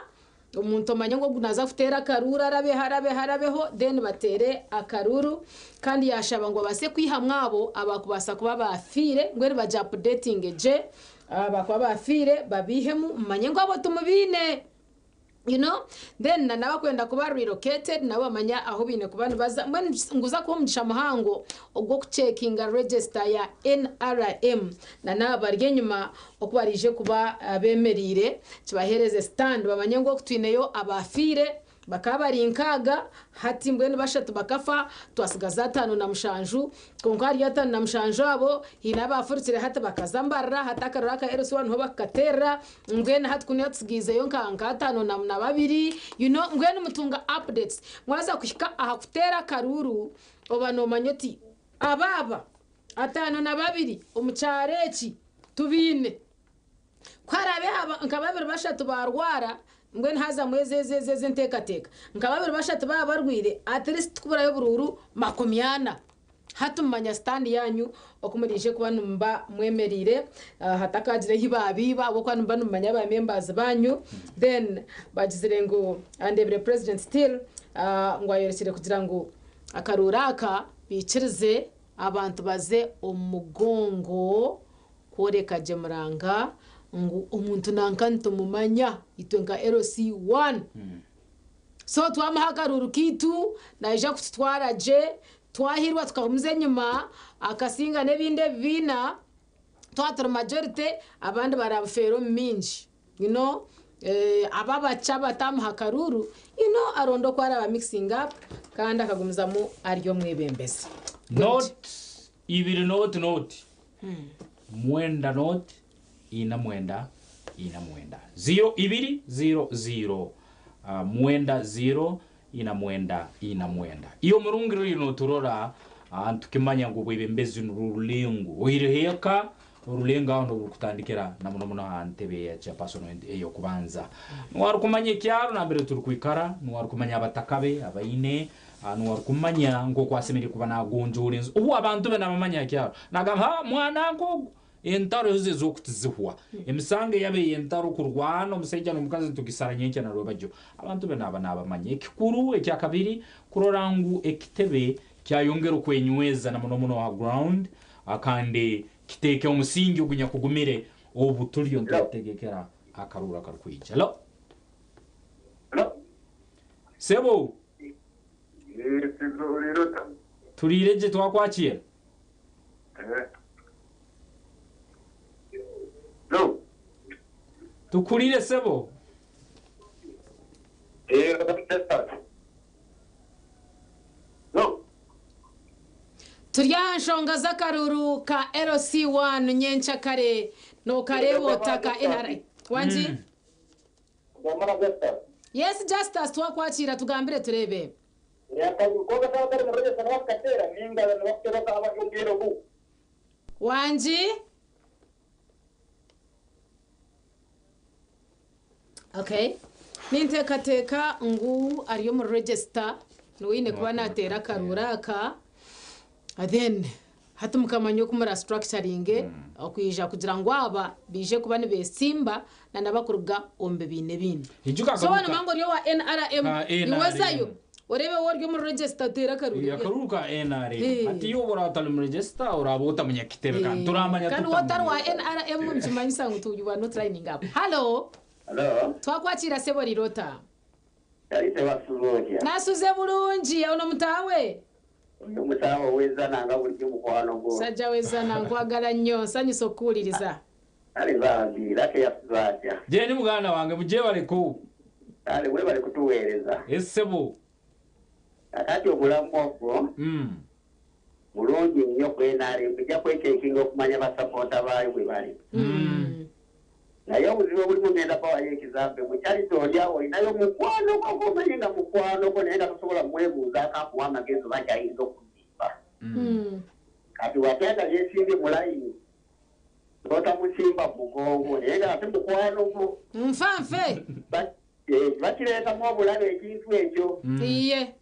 omuntu omanye ngu ogu naaza kuteera akaruuru arabeho arabeho arabeho then bateere akaruuru kandi yaashaba ngu babaase kwihamu abo abakubaasa kuba baafiire mbwenu bagya updatinge gye abakuba baafiire babiihemu mumanye ngu abo tumubiine you know then na n'abakwenda kuba relocated nabo bamanya ahu baine kuba nibaza mbwenu nguza kuha omugisha muhango ogw'okucekinga register ya NRM na n'aba bari enyima oku baraije kuba bemereire kibaheereze stand bamanye ngu oku twineyo abaafiire bakaba bari nkaaga hati mbwenu bashatu bakafa twasigaza 57 kwonka ahari 57 abo haine abaafurukire hati bakaza Mbarara hati akaruru aka LC1 niho bakukateerera mbwenu hati kunu tutsigaizeyo nka nka 52 you know mbwenu mutunga updates mwaza kuhika aha kuteera akaruuru oba noomanya oti aba aba 52 omu kyaro eki tubaine. Ku haraabe haba nka babiri bashatu baarwara, mbwenu haazamu ezi ezi ezi ezi enteekateeka. Nka babiri bashatu baaba barwaire, at least tikuburayo oburuuru 40. Hati mumanya sitaandi yaanyu oku muraije kuba nimuba mwemereire, hatakaagira ahi baabiiba ahabw'okuba nimuba nimumanya ba members baanyu. Then bagizire ngu andeebire president still ngu ayorekire kugira ngu akaruuru aka baikirize abantu baze omu mugongo kworeka gye muranga ngu omuntu nanka nitumumanya itwe nka LC1 so twamuha akaruuru kaitu naija kututwara gye twahirwa tukagumiza enyima akasinga n'ebindi ebibiina twaba turi majority abandi barabufeera omu mingi you know aba abakye abatamuha akaruuru you know aronda oku araba mixing up kandi akagumizamu ari omwebembezi. Not ibiri not not mwenda not ina mwenda ina mwenda 0 2 0 0 mwenda 0 ina mwenda ina mwenda. Iyo murungi ruri noturora ntukimanya ngu obwebembezi nurwo rulengo oihireho eka orulengo aho nirwo rurikutandikira na muno muno aha ntebe ya chairperson ey'okubanza. Niwe arikumanya ekyaro nambere turikwikara, niwe arikumanya abataka be abaine, niwe arikumanya nk'oku asemereire kuba nagonjoora enju. Obu abantu be nabamanya aha kyaro, nagamba ha mwana nk'ogu entaro ezo ez'okutizihwa. Emisango eyaba ey'entaro kurwana omusaija n'omukazi nitugisara nyenkya na rwebagyo. Abantu be naba nabamanya. Ekikuru ekyakabiri kurora ngu ekitebe kyayongera okwenyweza na muno muno aha ground kandi kiteeke omusingi ogunyakugumire obu turiyo nitwetegekera akaruuru akarikwija. Hello. Sebo. Turiire gye twakwakira. Tukurire sebo. Turi aha nshonga z'akaruru ka LC1 nyenkyakare nokareeba ota ka NRM wangi? Yes Justus twakwakira tugambire tureebe. Wangi? Okay. Ninteekateeka ngu ari omu register niwe oine kuba naateera akaruuru aka then hati mukamanya oku mura structuringe okwija kugira ngu aba baije kuba nibeesimba na n'abakuruga omu bibiina ebindi. Ijuka So akaruuru waaba ka nomanya ngu ori owa NRM, ka iwe ozayo NRM. oreebe waaba ori omu register oteere akaruuru. Eh, Akaruru ka NRM. Eh. Hati iwe oraba otari mu register oraba otamanya kitebe kandi turamanya Kandi waaba otari tutamanya. wa NRM nikimanyisa ngu tu- you are not lining up. Hallo. Hello. Twakwakira sebo Rirota. Kalise wasuze otya? Nasuze bulungi ono mutaawe. Oyo omusaawo ow'ezzana nga bulijjo mukwano gwo. Musajja w'ezzana nkwagala nnyo nsanyuse okukuwuliriza. Kale bambi era teyasuze atya? Jeni muganda wange mugyebaleko. Kale webale kutuweereza. Essebo. Kakati obulamu obwo mulungi nnyo ku NRM ejja kwekeekinga okumanya basapoota baayo bwe bali. Naye obuzibu obulimu ngenda bawayo ekizambe mu Charity oli awo olinayo mukwano gwo gw'omanyi nga mukwano gwo naye nga tosobola mwebuuzaako akuwa amagezi oba kyayinza okuzimba. Kati watya nga yeesimbye mu layini n'otamusimba mu mugongo naye nga ate mukwano gwo. Nfa nfe. Eh, bakireetamu obulabe ekintu ekyo. Iye.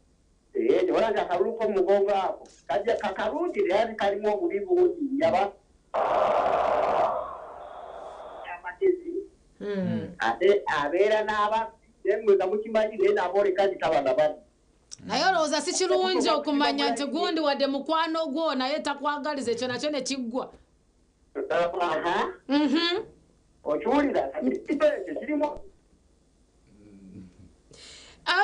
Eh, tewala nga akalulu k'omu mugongo ako kajja kakalungi naye ate kalimu obubi bungi yaba amagezi ate abeera n'ababbi naye mmwe nga mukimanyi naye n'abooleka nti taba na babbi. Naye olowooza si kirungi okumanya nti gundi wadde mukwano gwo naye takwagaliza ekyo nakyo ne kiggwa. Aha. Okiwulira kati ekyo kirimu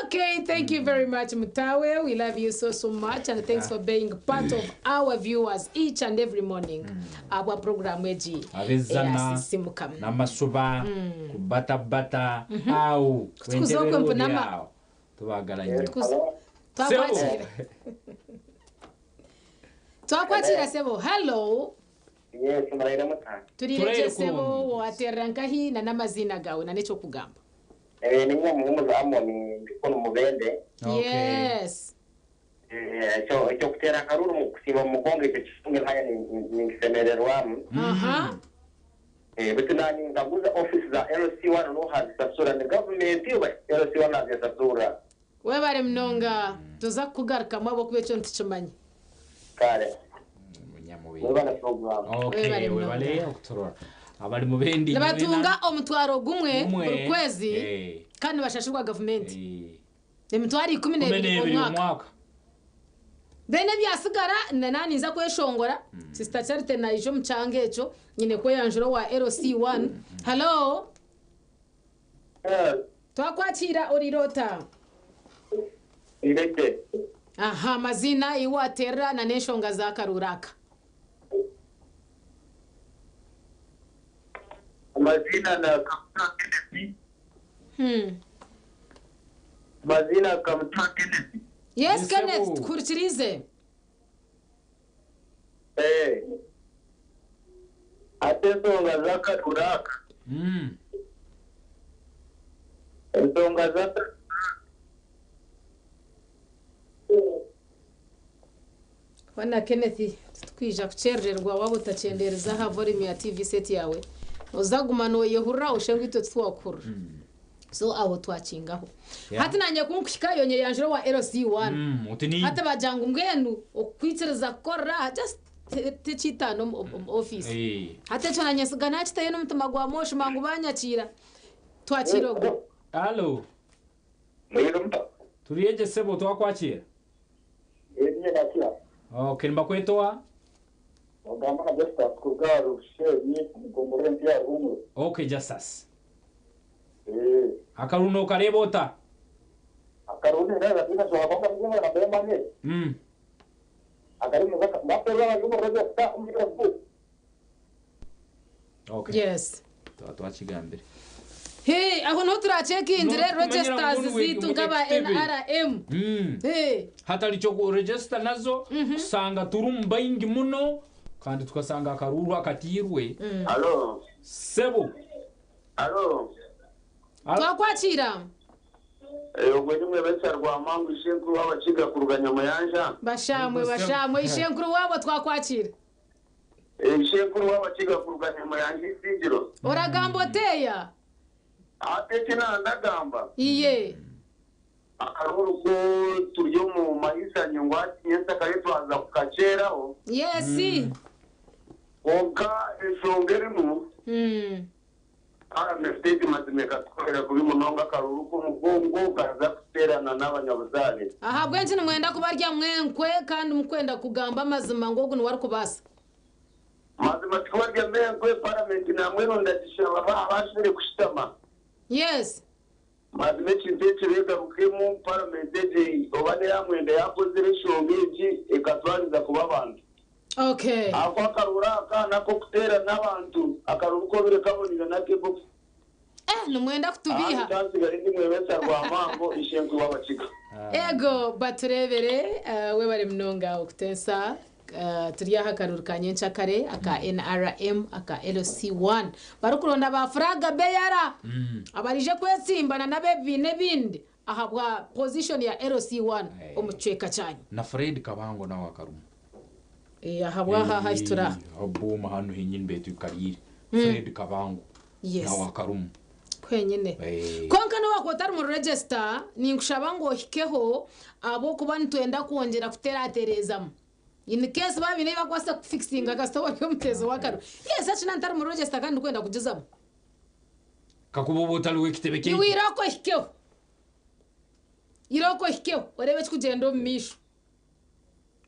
Okay, thank you very much, Mutawe. We love you so, so much. And thanks for being part of our viewers each and every morning. Abwa program egi. Ab'ezzana Eyasisimuka. n'amasuba kubatabata awo Kutukuza okwe mpunama. awo tubagala nnyo. Twakwakira. Twakwakira sebo. Hello. Yes, muraire muta. Turiire sebo waterera nkahi na n'amazina gawe na n'ekyokugamba. Eh, nimwe muhumuza Amoni ndikono mubende. Yes. Eh, ekyo ekyokuteera akaruru mu kusiiba mu mugongo ekyo kifunge nkaya ninkisemererwamu. Aha. Eh, baitu nanye nkaguza office za LC1 nohazisasura ni gavumenti oba LC1 azisasura. Webare munonga tuza kukugarukamu ahabw'okuba ekyo nitukimanyi. Kale. Webale program. Okay, Webale munonga. webale okuturora abali mubendi Nibatunga omutwaro gumwe Gumwe. buri kwezi Eh. kandi nibashashurwa gavumenti. Emitwaro 12 12 omwaka. omwaka. Then ebyasigara nana ninza kweshongora. Sister Charity naija omu kyanga ekyo nyine kweyanjura owa LC1. Hello. Twakwakira orirota. Ireke. Aha amazina iwe waterera na n'enshonga za karuraka. Amazina na Kamuta Kennedy. Amazina Kamuta Kennedy. Yes Kenneth tukurikirize. Eh. Ate ensonga z'akaruraka. Ensonga za Wana Kenneth tukwija kukyerererwa waba otakyendereza aha volume ya TV set yawe. Ozaguma noyehurira oshe ngu itwe titwakuhurira. So aho twakingaho. Yeah. Hati nanye kunkuhikayo nyeyanjura wa LC1. Uti ni Hati bagira ngu mbwenu okwikiriza kukorera just tekiitaano omu office. Eh. Hati ekyo nanye nsiga nakitayo n'omutima gwa moshi mangu banyakiira. Twakira ogwo. Halo. Turiye sebo twakwakira. Enye nakira. Okay, nibakwetoa. Ogamba na Justus kuruga Rushenyi mugombora empya ya Ruhumuro. Okay, Justus. Eh. Akaruru nokareba ota? Akaruru nindeba tihaine nshonga kwonka mbwenu mbe manye. Akari ngaterwa abari omu register omu Facebook. Okay. Yes. Twaba twakigambire. Hee, aho niho turakyekingire N'okumanyira registers ngu zaitu nk'aba ekitebe. NRM. Hee. Hatari kyo register nazo kusanga turi omu baingi muno kandi tukasanga akaruuru akatiirwe. Alo. Sebo. Alo. Twakwakira. Ogwe ni mwebesa Rwamangu ishenkuru w'abakiga kuruga Nyamuyanja. Bashamwe bashamwe ishenkuru wabo twakwakira. Ishenkuru w'abakiga kuruga Nyamuyanja isingiro. Oragamba oteya? Ate eki nandagamba. Iye. Akaruru ko turi omu mahisanyo ngu hati nyentsakare twaza kukakyeraho. Yes. Kwonka enshonga erimu Parliament state mazima ekatukorera kubi munonga akaruru k'omugongo kaza kuteerana n'abanyabuzaare. Ahabw'enki nimwenda kubarya mwenkwe kandi mukwenda kugamba amazima ngu ogu niwe arikubaasa? Mazima tikubarya mwenkwe Parliament namwenu ndagishaba baabashire kushutama. Yes. Mazima ekintu eki beegarukemu Parliament egi oba neya mwenda yakozire enshonga egi ekatwariza kuba abantu. Okay. Ako akaruru aka n'ak'okuteerana abantu akaruru kobire kabonire n'ak'ebox. Eh, nimwenda kutubiiha. Nsigare ndi mwebesa Rwamango ishenkuru w'abakiga. Ego baturebere webare munonga okuteesa turi aha akaruru ka nyenkyakare aka NRM aka LC1 barikuronda ba furaga beyara abarije kwetsimbana n'abebibiina ebindi ahabwa position ya LC1 omu kicweka kyanyu. Na Fred Kabango nawe akarumu. Ahabwa aha ahi turi aha. Obuuma hanu henyini betwikariire. Fred Kabango. Yes. Nawe akarumu. Kwenyine. Konka niwakuba otari mu register ninkushaba ngu ohikeho ahabw'okuba nitwenda kwongyera kuteraterezamu. In case babiine ebi bakubaasa kufikisinga kasita ori omuteezi w'akaru. Yes, eki nantari mu register kandi ndikwenda kugizamu. Kakuba oba otari w'ekitebe kyaitu. Iwe irooko ohikeho. Irooko ohikeho oreebe ekikugyenda omu maisho.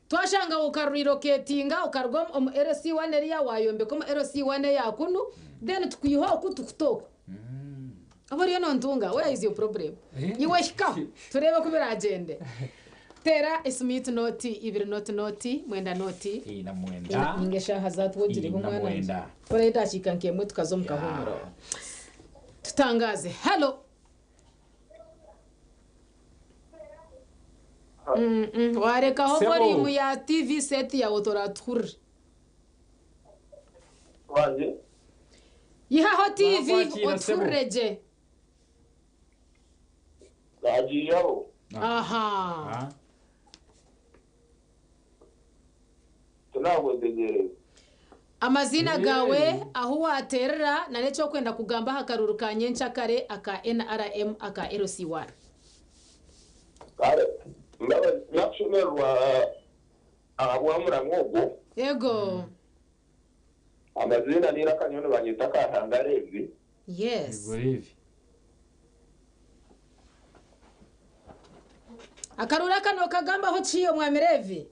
Twashanga okarurelocatinga okaruga omu LC1 eriya wayombeka omu LC1 eya kunu then tukwihe oku tukute oku. Oba oriyo nontunga where is your problem? Iwe hikaho tureebe oku biragyende. Teera esimu yitu noti ibiri noti noti mwenda noti Ina mwenda. Ninga eshaaha zatwogireho Ina omwana wangye. mwenda. Koraho edakiika nk'emwe tukaza omu kahuumuro. Tutangaze. Hello. Warekaho Sebo. volume ya TV set yawe toratuhurire. Wange. Yihaho TV Wakwakira, sebo. otuhurire gye. Nagiihaho. Aha. Tinakwetegereza. Amaziina gawe ahu waterera na n'ekyokwenda kugamba aha karuru ka nyenkyakare aka NRM aka LC1. Kare ndaba nakushemererwa ahabwa ogwo. Yego. Amaziina niira akanyoni banyeta Kahanga Levi. Yes. Levi. Akaruru aka nokagambaho ki omwami Levi?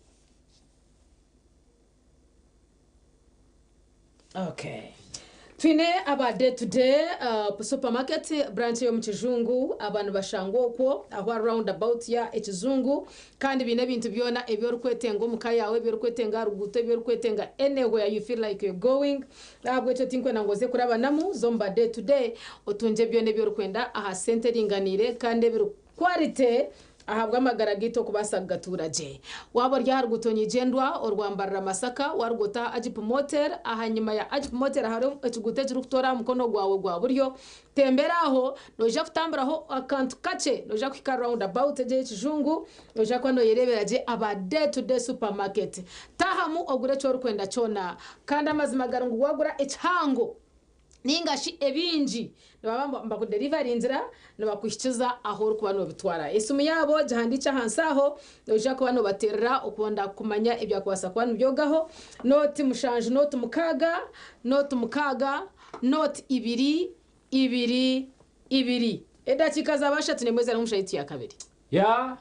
Okay. Twine aba day to day supermarket branch yo mu Kijungu abantu bashangwa okwo aho roundabout ya Ekizungu kandi biine ebintu byona ebi orikwetenga omu ka yawe ebi orikwetenga aha ruguuto ebi orikwetenga anywhere you feel like you're going ahabw'ekyo tinkwenda ngu oze kurabanamu zomba day to day otungye byona ebi orikwenda aha sente eringaniire kandi ebiri quality ahabw'amagara gaitu okubaasa kugatuura gye. Waaba ori aha ruguuto nyigyendwa orwambarira Masaka waruguuto aha Agip Motel ahanyima ya Agip Motel hariho ekiguuto ekirikutoora aha mukono gwawe gwa buryo tembera aho noija kutamburaho akantu kakye noija kuhika round about egyo ey'ekijungu noija kuba noyereebera gye aba day to day supermarket. Tahamu ogure eki orikwenda kyona kandi amazima gari ngu wagura ekihango ninga shi ebingi nibaba nibakuderivaringira nibakuhikiza ahu orikuba nobitwara. Esimu yaabo gihandiikye ahansi aho noija kuba nobateerera okwenda kumanya ebyakubaasa kuba nibyogaho noti mushanju noti mukaaga noti mukaaga noti ibiri ibiri ibiri. Edakiika zaaba ashatu n'emwe zari omu shaaha yaitu ya kabiri. Ya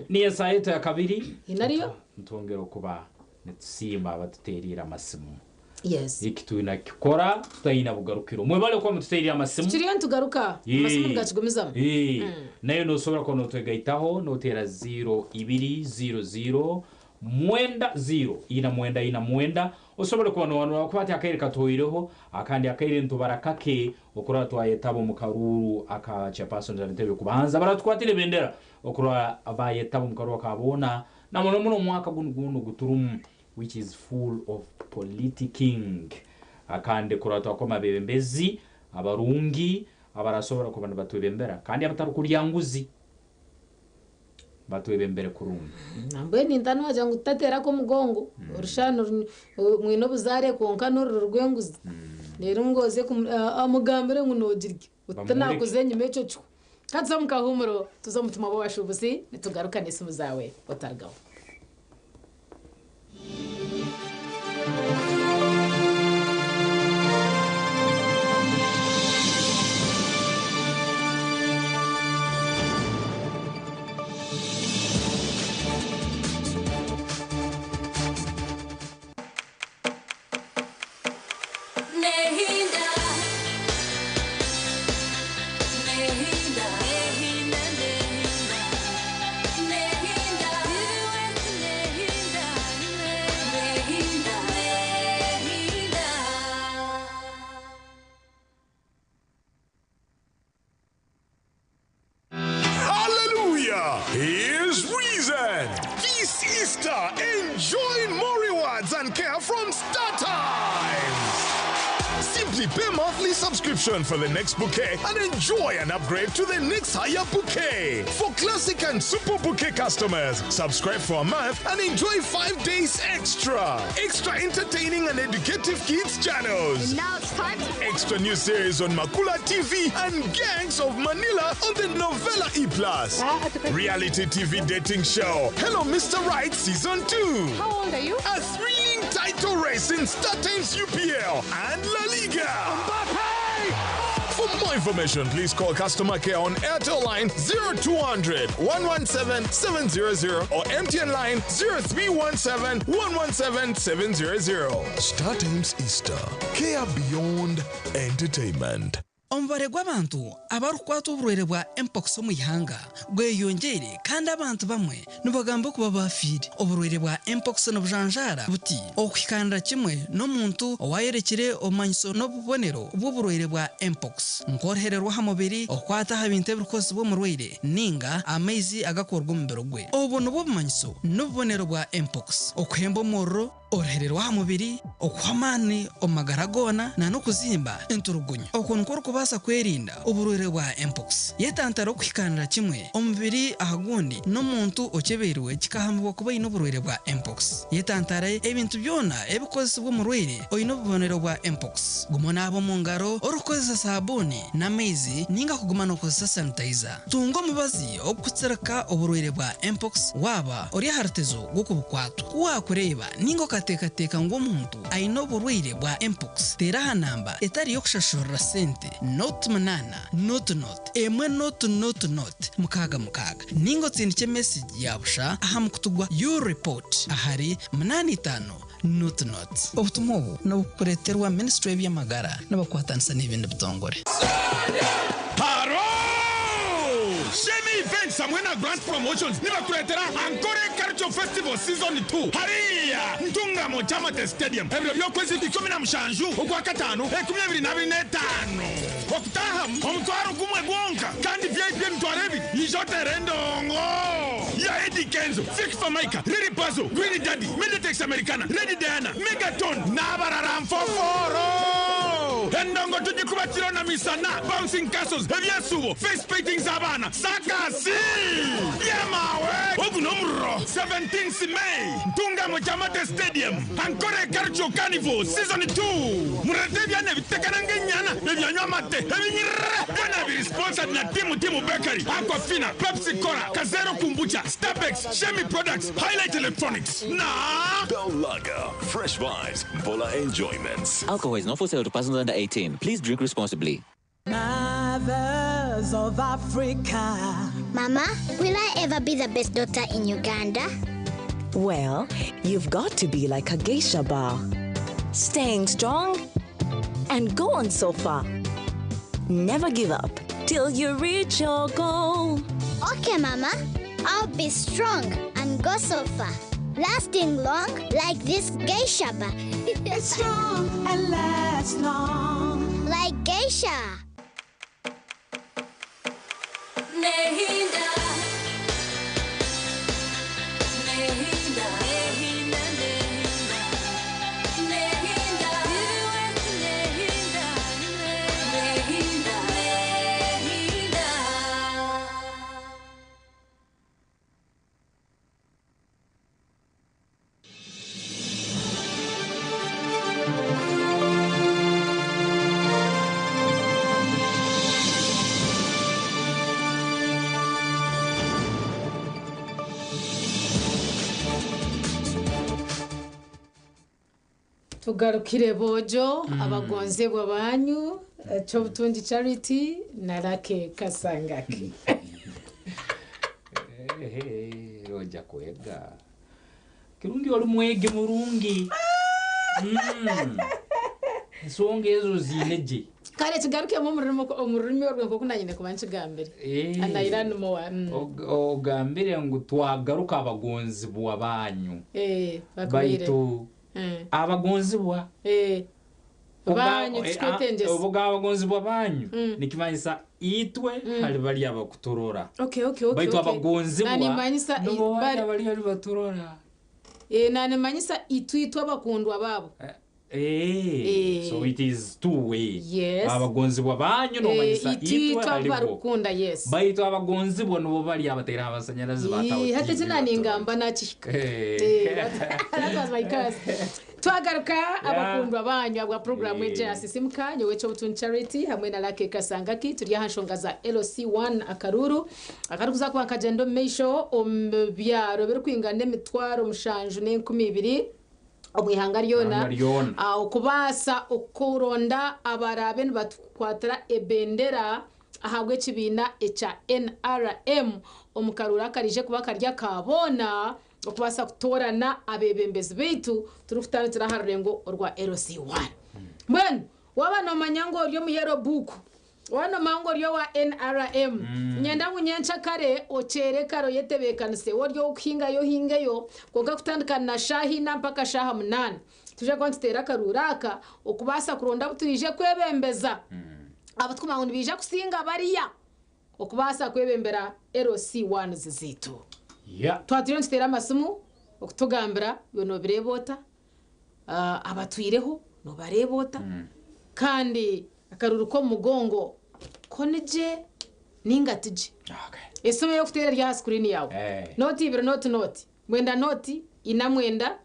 niyo esaaha yaitu ya kabiri. Nariyo? Nitwongera okuba nitusiima abatuteeriire amasimu. Yes. Eki twina kukikora tutaine bugarukiro. Mwebale kuba mututaire amasimu. Tukiriyo nitugaruka. Yee. Amasimu nigakigumizamu. Ee, nayo nosobora kuba notwegaitaho notera 0 2 0 0 9 0 4 9 9 osobole kuba nowanura kuba ati akaire katuhoireho akandi akaire nitubara kake okurora twayetaba omu karuuru aka chairpersons ab'entebe y'okubanza baratukwatira ebendera okurora bayetaba omu karuuru aka boona na muno muno omwaka gunu gwona oguturumu which is full of politicking akandi kurora twakoma abebembezi abarungi abarasobora kuba nibatwebembera kandi abatarukurya nguzi batwebembere kurungi. Nambwenu entano wagira ngu tutateerako omugongo orushana mwine obuzaare kwonka n'oruri rw'enguzi reero ngu oze amugambire ngu noogirya otanakuza enyima ekyo kihu. Ka tuze omu kahuumuro tuze omu butumwa bw'abashuubuzi nitugaruka n'esimu zaawe otarugaho. Nehinda, nehinda, nehinda, nehinda, nehinda, nehinda, nehinda. Hallelujah! Here's reason. This Easter, enjoy more rewards and care from Star Times. Simply pay monthly subscription for the next bouquet and enjoy an upgrade to the next higher bouquet. For classic and super bouquet customers, subscribe for a month and enjoy 5 days extra. Extra entertaining and educative kids channels. And now it's time to Extra new series on Makula TV and Gangs of Manila on the Novella E Plus. Reality TV dating show Hello Mr. Right Season 2. How old are you? A thrilling title race in Star Times UPL and La Liga. For more information, please call customer care on Airtel line 0200 117 700 or MTN line 0317 117 700. Star Times Easter. Care beyond entertainment. Omubare gw'abantu abarikukwatwa oburwaire bwa mpox omu ihanga gweyongeire kandi abantu bamwe nibagamba kuba bafiire. Oburwaire bwa mpox nibujanjaara buti okuhikanira kimwe n'omuntu owayerekire obumanyiso n'obubonero bw'oburwaire bwa mpox nk'oruhererwa aha mubiri, okukwata aha bintu ebirikukozesibwa omurwaire ninga amaizi agakorwa omubiri gwe. Obu nibwo bumanyiso n'obubonero bwa mpox: okuhemba omuriro, oruhererwa aha mubiri, okuha amaani omu magara goona na n'okuzimba enturugunyo. Okwo nikwo orikubaasa kwerinda oburwaire bwa mpox. Yetantara okuhikanira kimwe omubiri aha gundi n'omuntu okyebeirwe kikahamibwa kuba aine oburwaire bwa mpox. Yetantare ebintu byona ebikukozesibwa omurwaire oine obubonero bwa mpox. Guma onaaba omu ngaro orikukozesa sabuuni n'amaizi ninga kuguma nookozesa sanitizer. Tunga omubazi ogurikutsirika oburwaire bwa mpox waaba ori aha rutezo rw'okubukwatwa. Ku waakureeba ninga okateekateeka ngu omuntu aine oburwaire bwa mpox, teera aha namba etari y'okushashurira sente 08 00 1 00 66 ninga otsindikye mesegi ya busha aha mukutu gwa U-report ahari 85 00. Obutumwa obu nibukureeterwa Minisitule y'eby'amagara nibakwatanisa n'ebindi bitongore. Haro! Shemi Events hamwe na Grant Promotions nibakureetera Ankole Culture Festival Season 2 hariya Ntungamo Kyamate Stadium ebiro by'okwezi 17 ogwa kataano 2025. Okutahamu 10,000 gwonka kandi VIP 20,000. Ija oteere endongo ya Eddy Kenzo, Fik Fameica, Lil Pazo, Green Daddy, Meditex Americana, Lady Diana, Megaton n'abarara nfoforo. Endongo tugikuba kiro na misana, bouncing castles, ebyesubo, face paintings z'abaana, sakasi byemawe ogu n'omuriro. 17 May, Ntungamo Kyamate Stadium, Ankole Culture Carnival Season 2. Murete ebyana ebitekana ng'enyana ebyanywa amate ebinyirira byona biri sponsored na Timu Timu Bakery, Aquafina, Pepsi Cola, Kazero Kombucha, Starbucks, Shemi Products, Highlight Electronics na Bell Lager. Fresh vibes, Bola enjoyments. Alcohol is not for sale to persons under 18. Please drink responsibly. Mothers of Africa. Mama, will I ever be the best daughter in Uganda? Well, you've got to be like a geisha bar. Staying strong and go on so far. Never give up till you reach your goal. Okay, Mama. I'll be strong and go so far. Lasting long like this geisha bar. It's strong and lasts long. Like geisha. Nehinda. Nehinda. Nehinda. Nehinda. Nehinda. Nehinda. Nehinda. Tugarukire bojo abagonzebwa banyu Kyobutungi Charity na Lucky Kasangaki. Ehe, ojja kwega kirungi oli mwegi murungi. Ensonga ezo ziine gye. Kare kigarukemu omu rurimi orwe nk'oku nanyine kuba nkigambire. Anayira nimowa. Ogambire ngu twagaruka abagonzibwa banyu. Bakubwire. Baitu abagonzibwa Banyu tikwetengesa. Obuga abagonzibwa banyu nikimanyisa itwe hali bali abakuturora. Okay, okay, okay. Baitu okay. abagonzibwa Nanimanyisa nibo bari bali bali baturora. Nanimanyisa itwe abakundwa babo. So it is two way. Yes. Abagonzibwa banyu nomanyisa itwe itwe halibo. abarukunda, yes. Baitu abagonzibwa nibo bali abateera amasanyarazi bataho. Hati tinaningamba nakihika. That was my curse. Twagaruka abakundwa banyu abwa programu eje asisimuka nyowe Kyobutungi Charity hamwe na Lucky Kasangaki turi aha nshonga za LC1 akaruru akarikuza kuba nkagenda omu maisho omu byaro birikwingana emitwaro 7,020 omu ihanga ryona. Ihanga ryona. Okubaasa okuronda abaraabe nibatukwatira ebendera ahabw'ekibiina ekya NRM omu karuuru akarije kuba kari akaboona okubaasa kutoorana abeebembezi baitu turikutandikira aha rurengo orwa LC1. Mbwenu waaba noomanya ngu ori omu yellow book, waaba noomanya ngu ori owa NRM, nyenda ngu nyenkya kare okyere kare oyetebeekanise, ori ow'okuhingayo ohingeyo, kwonka kutandika na shaaha ina mpaka shaaha 8. Tuje kuba nituteera akaruuru aka okubaasa kuronda abu twije kwebembeza. Abo tukumanya ngu nibaija kusinga bariya okubaasa kwebembera LC1 zaitu. Twaturiyo nituteera amasimu okutugambira iwe noobireeba ota, abatwireho noobareeba ota, kandi akaruru k'omu mugongo ko nigye ninga tigye. Esimu ey'okuteera eri aha screen yawe. Noti ibiri noti noti mwenda noti ina mwenda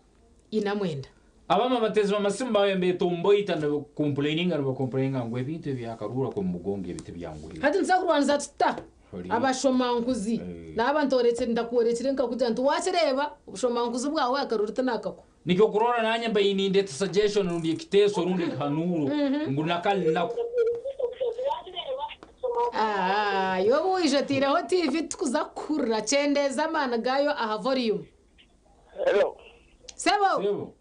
ina mwenda. Abama batezi b'amasimu bawe mbetomboita nibakomplaininga nibakomplaininga ngu ebintu ebyakarura k'omu mugongo ebi tibyanguhire. Hati nituza kurwanisa tuta Hori. abashomankuzi n'abantu orekire ndakuorekire nkakugira nti wakireeba obushomankuzi bwawe akaruru tinakakwa. Nikyo kurora nanye mbainindeta suggestion rundi ekiteeso rundi ekihanuuro ngu nakali nako. Yobu wije otiireho TV tukuza kukuhurira kyendeeza amaani gaayo aha volume. Hello. Sebo. Sebo.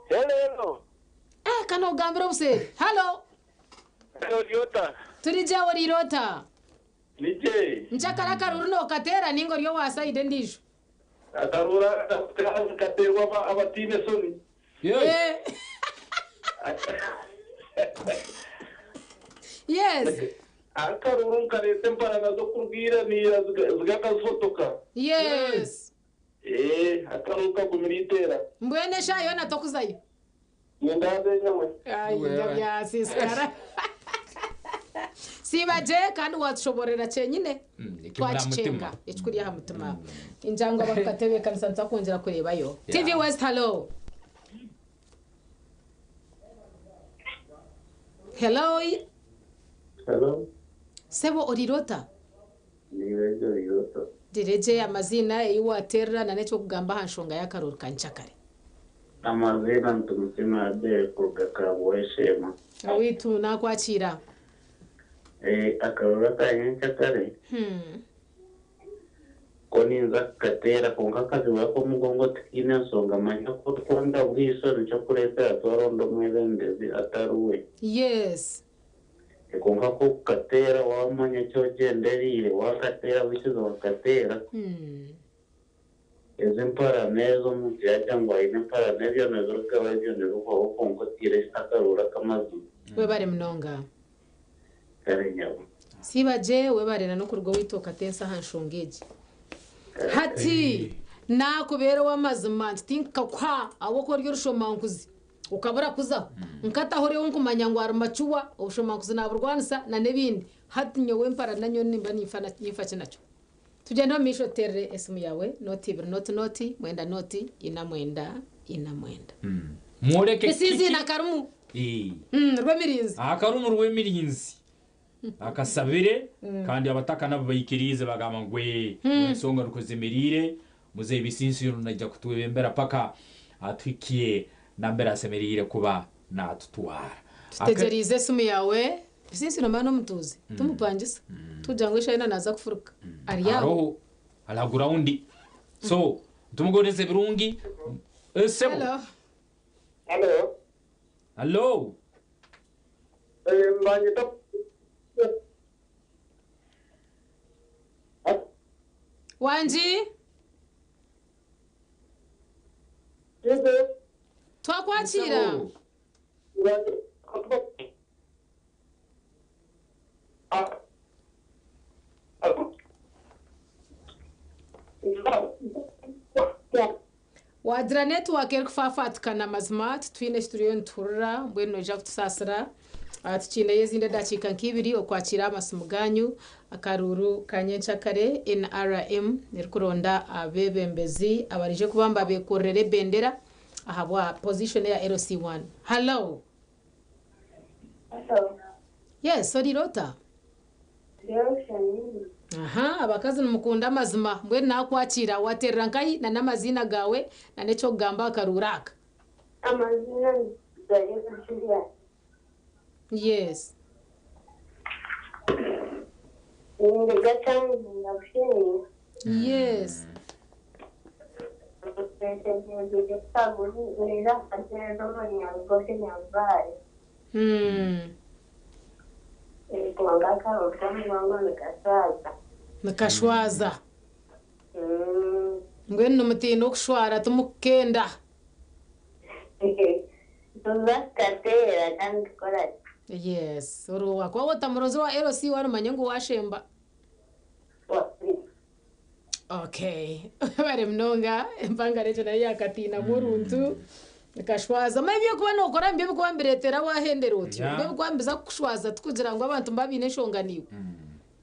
Hello, hello. Kano ogambire obuseeri. Hello. Hello, Lyota. Turi gye oriire ota? Nije. Nkyakara akaruru nookateera ninga ori owa side endiijo? Akaruru kateerwa abatiine soni. Yes. Akaruru nkareeta emparana z'okurwiranira zigakazifotoka. Yes. Akaruru kagumira iteera. Mbwenu eshaaha yoona tokuzayo? Ngendaze nyawe. Ai, byasiisikara. Siiba gye kandi watushoborera kyenyine. Twakicenga ekikuri aha mutima. Enjangu abakukatebeekanisa nituza kwongyera kureebayo. TV West, hello. Hello. Hello. Sebo oriire ota? Nireje Lyota. Ndiregye amaziina ei waateerera na n'eky'okugamba aha nshonga y'akaruru ka nkyakare. Amazina Ntumutima Abel kuruga Kabweshema. Awaitu naakwakiira. Akaruru aka nyenkyakare Ko ninza kukateera kwonka akazibu ak'omugongo tikaine nshonga manya ku orikwanga bwisho nikyo kureetera twaronda omwebembezi atari we. Yes. Kwonka ku orikukateera waamanya eki ogyendereire waakateera bwishwize wakateera. Ezi emparana ezi omuntu yaagira ngu aine emparana ebyo nibirugaho ebyo nibihwaho kwonka oteire akaruuru ak'amazima. Webare munonga. Kare nyabo. Siiba gye webare na n'okuruga owaitu okatensa aha nshonga egi. Hati naakubeera ow'amazima nti tinkakuha ahabw'okuba ori orushomankuzi okabura kuzaho. Nkataho ori ou nkumanya ngu ari macuwa, obushomankuzi naaburwanisa na n'ebindi. Hati nyowe emparana nyowe nimba ninfa ki nakyo? Tugyende omu maisho otuteerere esimu yaawe, nooti ibiri nooti nooti, mwenda nooti, ina mwenda, ina mwenda. Mworeke Bisinziine akarumu rw'emirinzi. Akarumu rw'emirinzi akasabire kandi abataka nabo baikiriize bagamba ngu ee ensonga nikwo zemeriire, Muzeeyi Bisinsino naija kutwebembera paka atuhikye nambere asemeriire kuba natutwara. Tutegyereize esimu yaawe. Bisinsino manya n'omutuuzi, tumupangisa. Tugira ngu eshaaha yoona naaza kufuruka. Ari aho. Aroho ari aha gurawundi. So tumugondeze ebirungi. Sebo. Hello. Hello. Hello. Banyeta Wangi? Twakwakira. Waagira netiwaaka erikufaafatikana mazima titwine eki turiyo nituhurira mbwenu noija kutusaasira. Tukiineyo ezindi edakiika nk'ibiri okwakiira amasimu gaanyu. Akaruuru ka nyenkyakare NRM erikuronda abeebembezi abaraije kuba nibabeekorera ebendera ahabwa position eya LC1. Hallo! Hello. Yes, oriire ota? Aha, abakazi nimukunda amazima. Mbwenu naakwakiira, waateerera nkahi na n'amaziina gaawe na n'eky'okugamba aha karuuru aka? Amaziina gari Julius. Yes. Ninduga Kyamuzinga Bushenyi. Yes. Ninza kukateerera omunyankore Nyarubaare. Kwonka akaruuru k'omugongo nikashwaza. Nikashwaza. Mbwenu nimutiina okushwara timukukenda. Tuza kukateera kandi tukora gye. Yes. Orwo wakuba otamuronzire owa LC warimanya ngu washemba. Okay. Webare munonga empangare egyo nayo yakatiinamu oruntu ekashwaza. Manya eby'okuba nookora nibyo birikuba nibireetera waahendera otyo. Nibyo birikuba nibiza kukushwaza tikugira ngu abantu niba baine enshonga naiwe.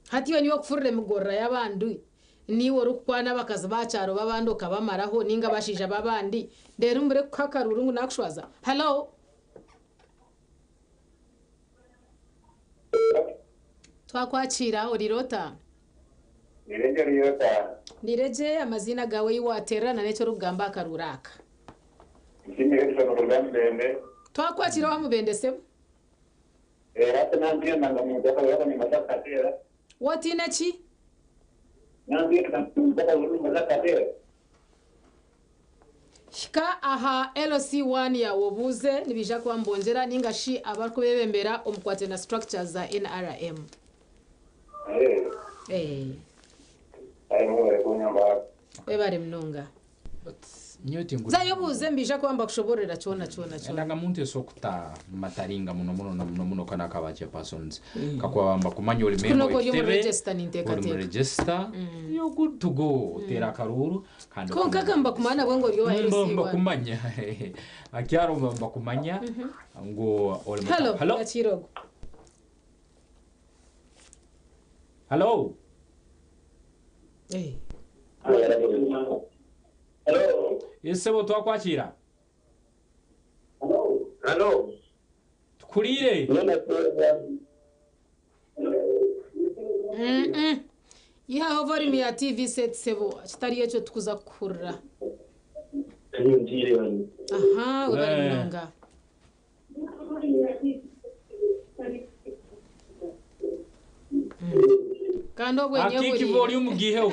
Hati iwe niiwe orikufurira emigorora y'abandi, niiwe orikukwana abakazi b'aha kyaro b'abandi okabamaraho nainga abashaija b'abandi reero mbure kukuha akaruuru ngu naakushwaza. Hallo? Twakwakiira, oriire ota? Niregye oriire ota? Niregye, amaziina gaawe ei waateerera na n'eki orikugamba aha karuuru aka. Nsiimire Edson kuruga Mubende. Twakwakiira owa Mubende sebo. Hati nantiina ndangamuntu y'akaruuru aka nimbaasa kukateera. Wootiina ki? Nantiina ndangamuntu y'akaruuru nimbaasa kukateera. Hika aha LC1 yaawe obuuze, nibaija kuba nibongyera nainga shi abarikubebembera omu kukwatira na structures za nrm. Webare munonga. Zayo obuuze nibaija kuba nibakushobororera kyona kyona kyona. Endangamuntu esobola kuta mataringa muno muno na muno muno kana akaba chairpersons kakuba bamba kumanya ori Kikuru member n'okuba ori omu w'ekitebe register ori mu ninteekateeka. register you're good to go oteera akaruuru kandi Kwonka ka nibakumanya nabwo ngu ori owa Mba LC1. mbakumanya akyaro mba mbakumanya ngu ori Hello, mutaho. Hello. Yakiira ogwo. Hello. Eh. Esebo twakwakiira. Hello. Tukuriire. Mm-mm. Yihaho volume ya TV set sebo kitari ekyo tukuza kukuhurira. Aha, webare munonga. Kandi obwenye Akiki buri. volume giheho.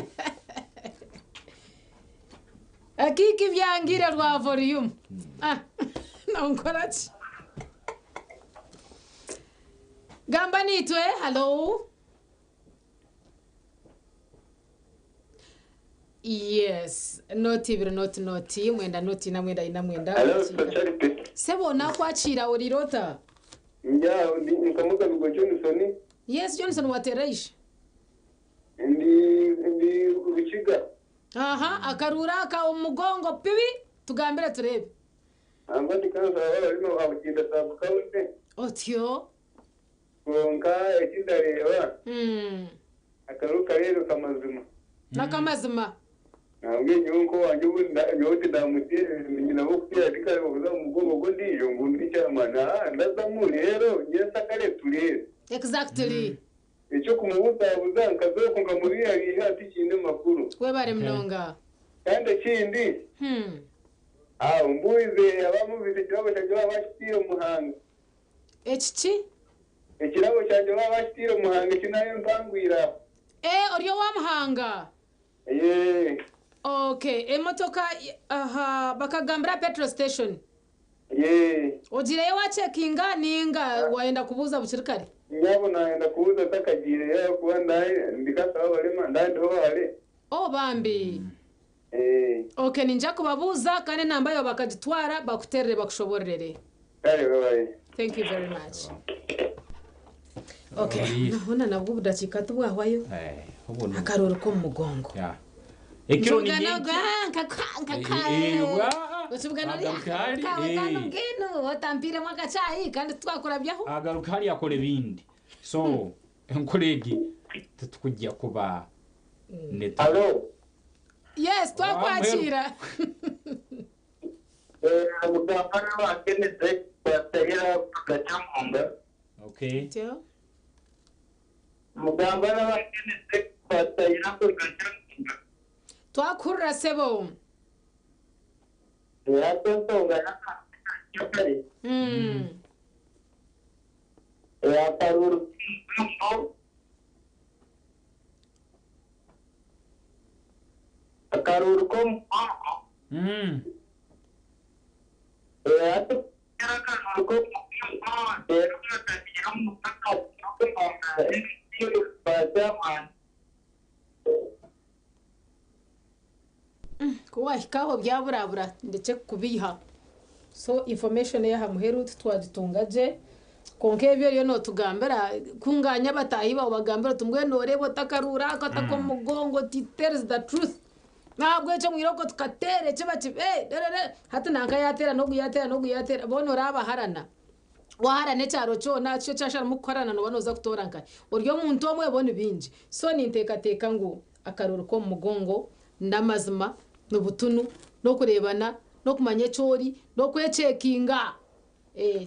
Dakiika ibyangire rwa volume. Ah, nonkora ki? Gamba niitwe, hello. Yes, noti ibiri noti noti mwenda noti ina mwenda ina mwenda. Hello, Charity. Sebo nakwakira orirota. Njya ndi Nkamuga Bigo Johnson. Yes, Johnson watereish. Ndi ndi Rukiga. Aha, akarura aka omugongo pibi tugambire turebe. Amba ndi kansala w'abarimo abuginda sub county. Otyo. Konka ekindareeba akaruka rero kamazima. Nakamazima. Nabwe nyowe nko wanje ubu nyowe tindamuteerera nyina b'okuteera tikare okuza omu mugongo gw'ondiijo ngu ndi chairman. Ah, ndazamu rero nyensakare tureebe. Exactly. Ekyokumubuzabuza nkazooko nkamubihariha tikiine makuru. Webare munonga. Kandi ekindi aho mbuize abamubise ekirabo kyangye baba bakitiire omuhanga. Ekiki? Ekirabo kyangye baba bakitiire omuhanga eki nayo mpangwire aho. Eh, ori owa Muhanga. Yee. Okay, emotoka aha bakagambira petrol station. Yee. Ogireyo wacekinga ninga wayenda kubuuza bukiri kare. Nyabo nayenda kubuuza ntakagiireyo ahakuba ndaye ndikasaba abarema ndandiho hare. Oh bambi. Eh, Okay, ninja kubabuuza kandi enamba yawe bakagitwara bakuterere bakushoborere. kare babaye. Thank you very much. Okay, nabona nabwo obudakiika tubwahwayo. Obu Akaruru k'omu mugongo. Ya. Ekiro ni Nchungana nyingi. gwa, nkaka nkaka. Eh, Uchungana agaruka hari, kawe kandi eh. mbwenu otampiremu akacayi kandi twakurabyaho. Agaruka hariya akora ebindi. So enkora egi titukujja kuba neta. Hello. Yes, twakwakira. Mugamba n'abakeneze batahera tugaca Okay. Tyo. Mugamba n'abakeneze batahera tugaca Twakurra sebo. yatontonga n'akakare yakaruru akaruru k'omugongo akaruru k'omugongo rero katagira omupaka n'okumanga ebitiiro bakyamani. Kuwahikaho byaburabura ndetse kubiha. So information yaha muheru tutwagitunga gye. Konka ebyo ryo notugambira kunganya abatahi bawe bagambira uti mbwenu oreba otakarura akataka omugongo ti tells the truth. Ntabwo ekyo mwiroko tukateera ekyo baki eh rere hati nanka yatera nogu yatera nogu yatera bona orabaharana. Waharana ekyaro kyona kyo kyasharamu kuharana noba noza kutoora nkahe. Ori omuntu omwe bo ni bingi. So ninteekateeka ngu akaruru k'omu mugongo n'amazima n'obutunu n'okureebana n'okumanya eki ori n'okwecekinga.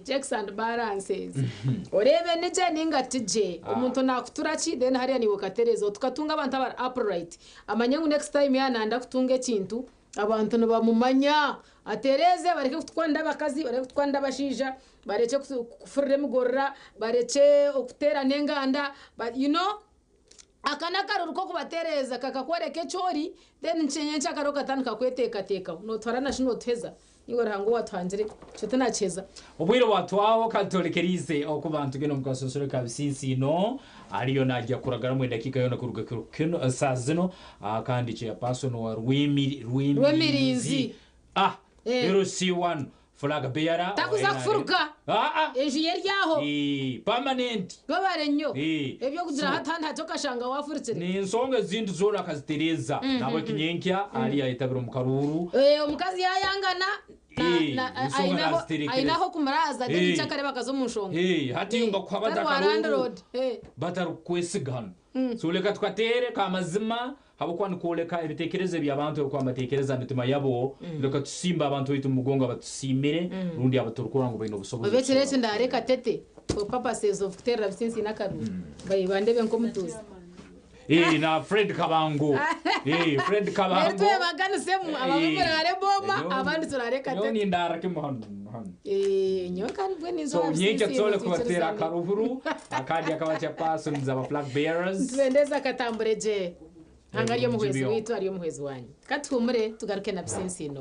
Checks and balances. Orebe nije ninga tije. Omuntu nakutura ki then hariya niwe katereeza tukatunga abantu abari upright. Amanye ngu next time yananda kutunga ekintu abantu nibamumanya. Atereze bareke kutwanda abakazi, bareke kutwanda abashaija, bareke kufurira emigorora, bareke okuteerana enganda, but you know aka n'akaruru k'okubatereeza kakakworeka eki ori then nyenkyakare akaro katandika kweteekateekaho nootwara nashi nootuheza niwe Ruhanga owatuhangire ekyo tinakiheza. Obwire bwatwaho katurekerize okuba ntugenda omu kasosero ka bisinsiino ariyo najya kuragaramu edakiika yona kuruga kiro kino saa zino kandi chairperson wa Rwemirinzi. Rwemirinzi. Ah, rero C1 flag bearer. Takuza kufuruka. Enju ye eryaho. Permanent. Webare nnyo. Ebyokugira hati handi hati okashanga wafurukire. Ni ensonga ezindi zoona akazitereeza. Nabwe kinyenkya ari ayetabira omu karuuru. Omukazi yayangana ensonga naziterekereza. ainaho kumuraza then nkyakare bakaza omu nshonga. Hati nga kuhabaza Tari wa akaruuru landlord. Batarikwesiga hano. So leka tukateere kamazima habwokuba nikwoleka ebitekerezo eby'abantu ebikuba nibatekereza emitima yabo. Leka tusimbe abantu baitu omu mugongo abatusiimire rundi abaturukura ngu baine obusobozi. Obekire eki ndareka tete for purposes of kuterera bisinsi n'akaruru. Bandebe nk'omutuuzi. Na Fred Kabango. Fred Kabango. Rero twebaganisemu abamwe murare boma abandi turareka Nyowe tete. nindara kimwe hano. Nyowe kandi mbwe ninzo So nyenke tusobole kubatera twikirizane. akaruhuru akandi akaba chairpersons aba flag bearers. Tubendeze akatambure gye. Hanga ariyo muhwezi Jibyo. witu ariyo muhwezi wanyu. Katuhumure tugaruke na bisinsino.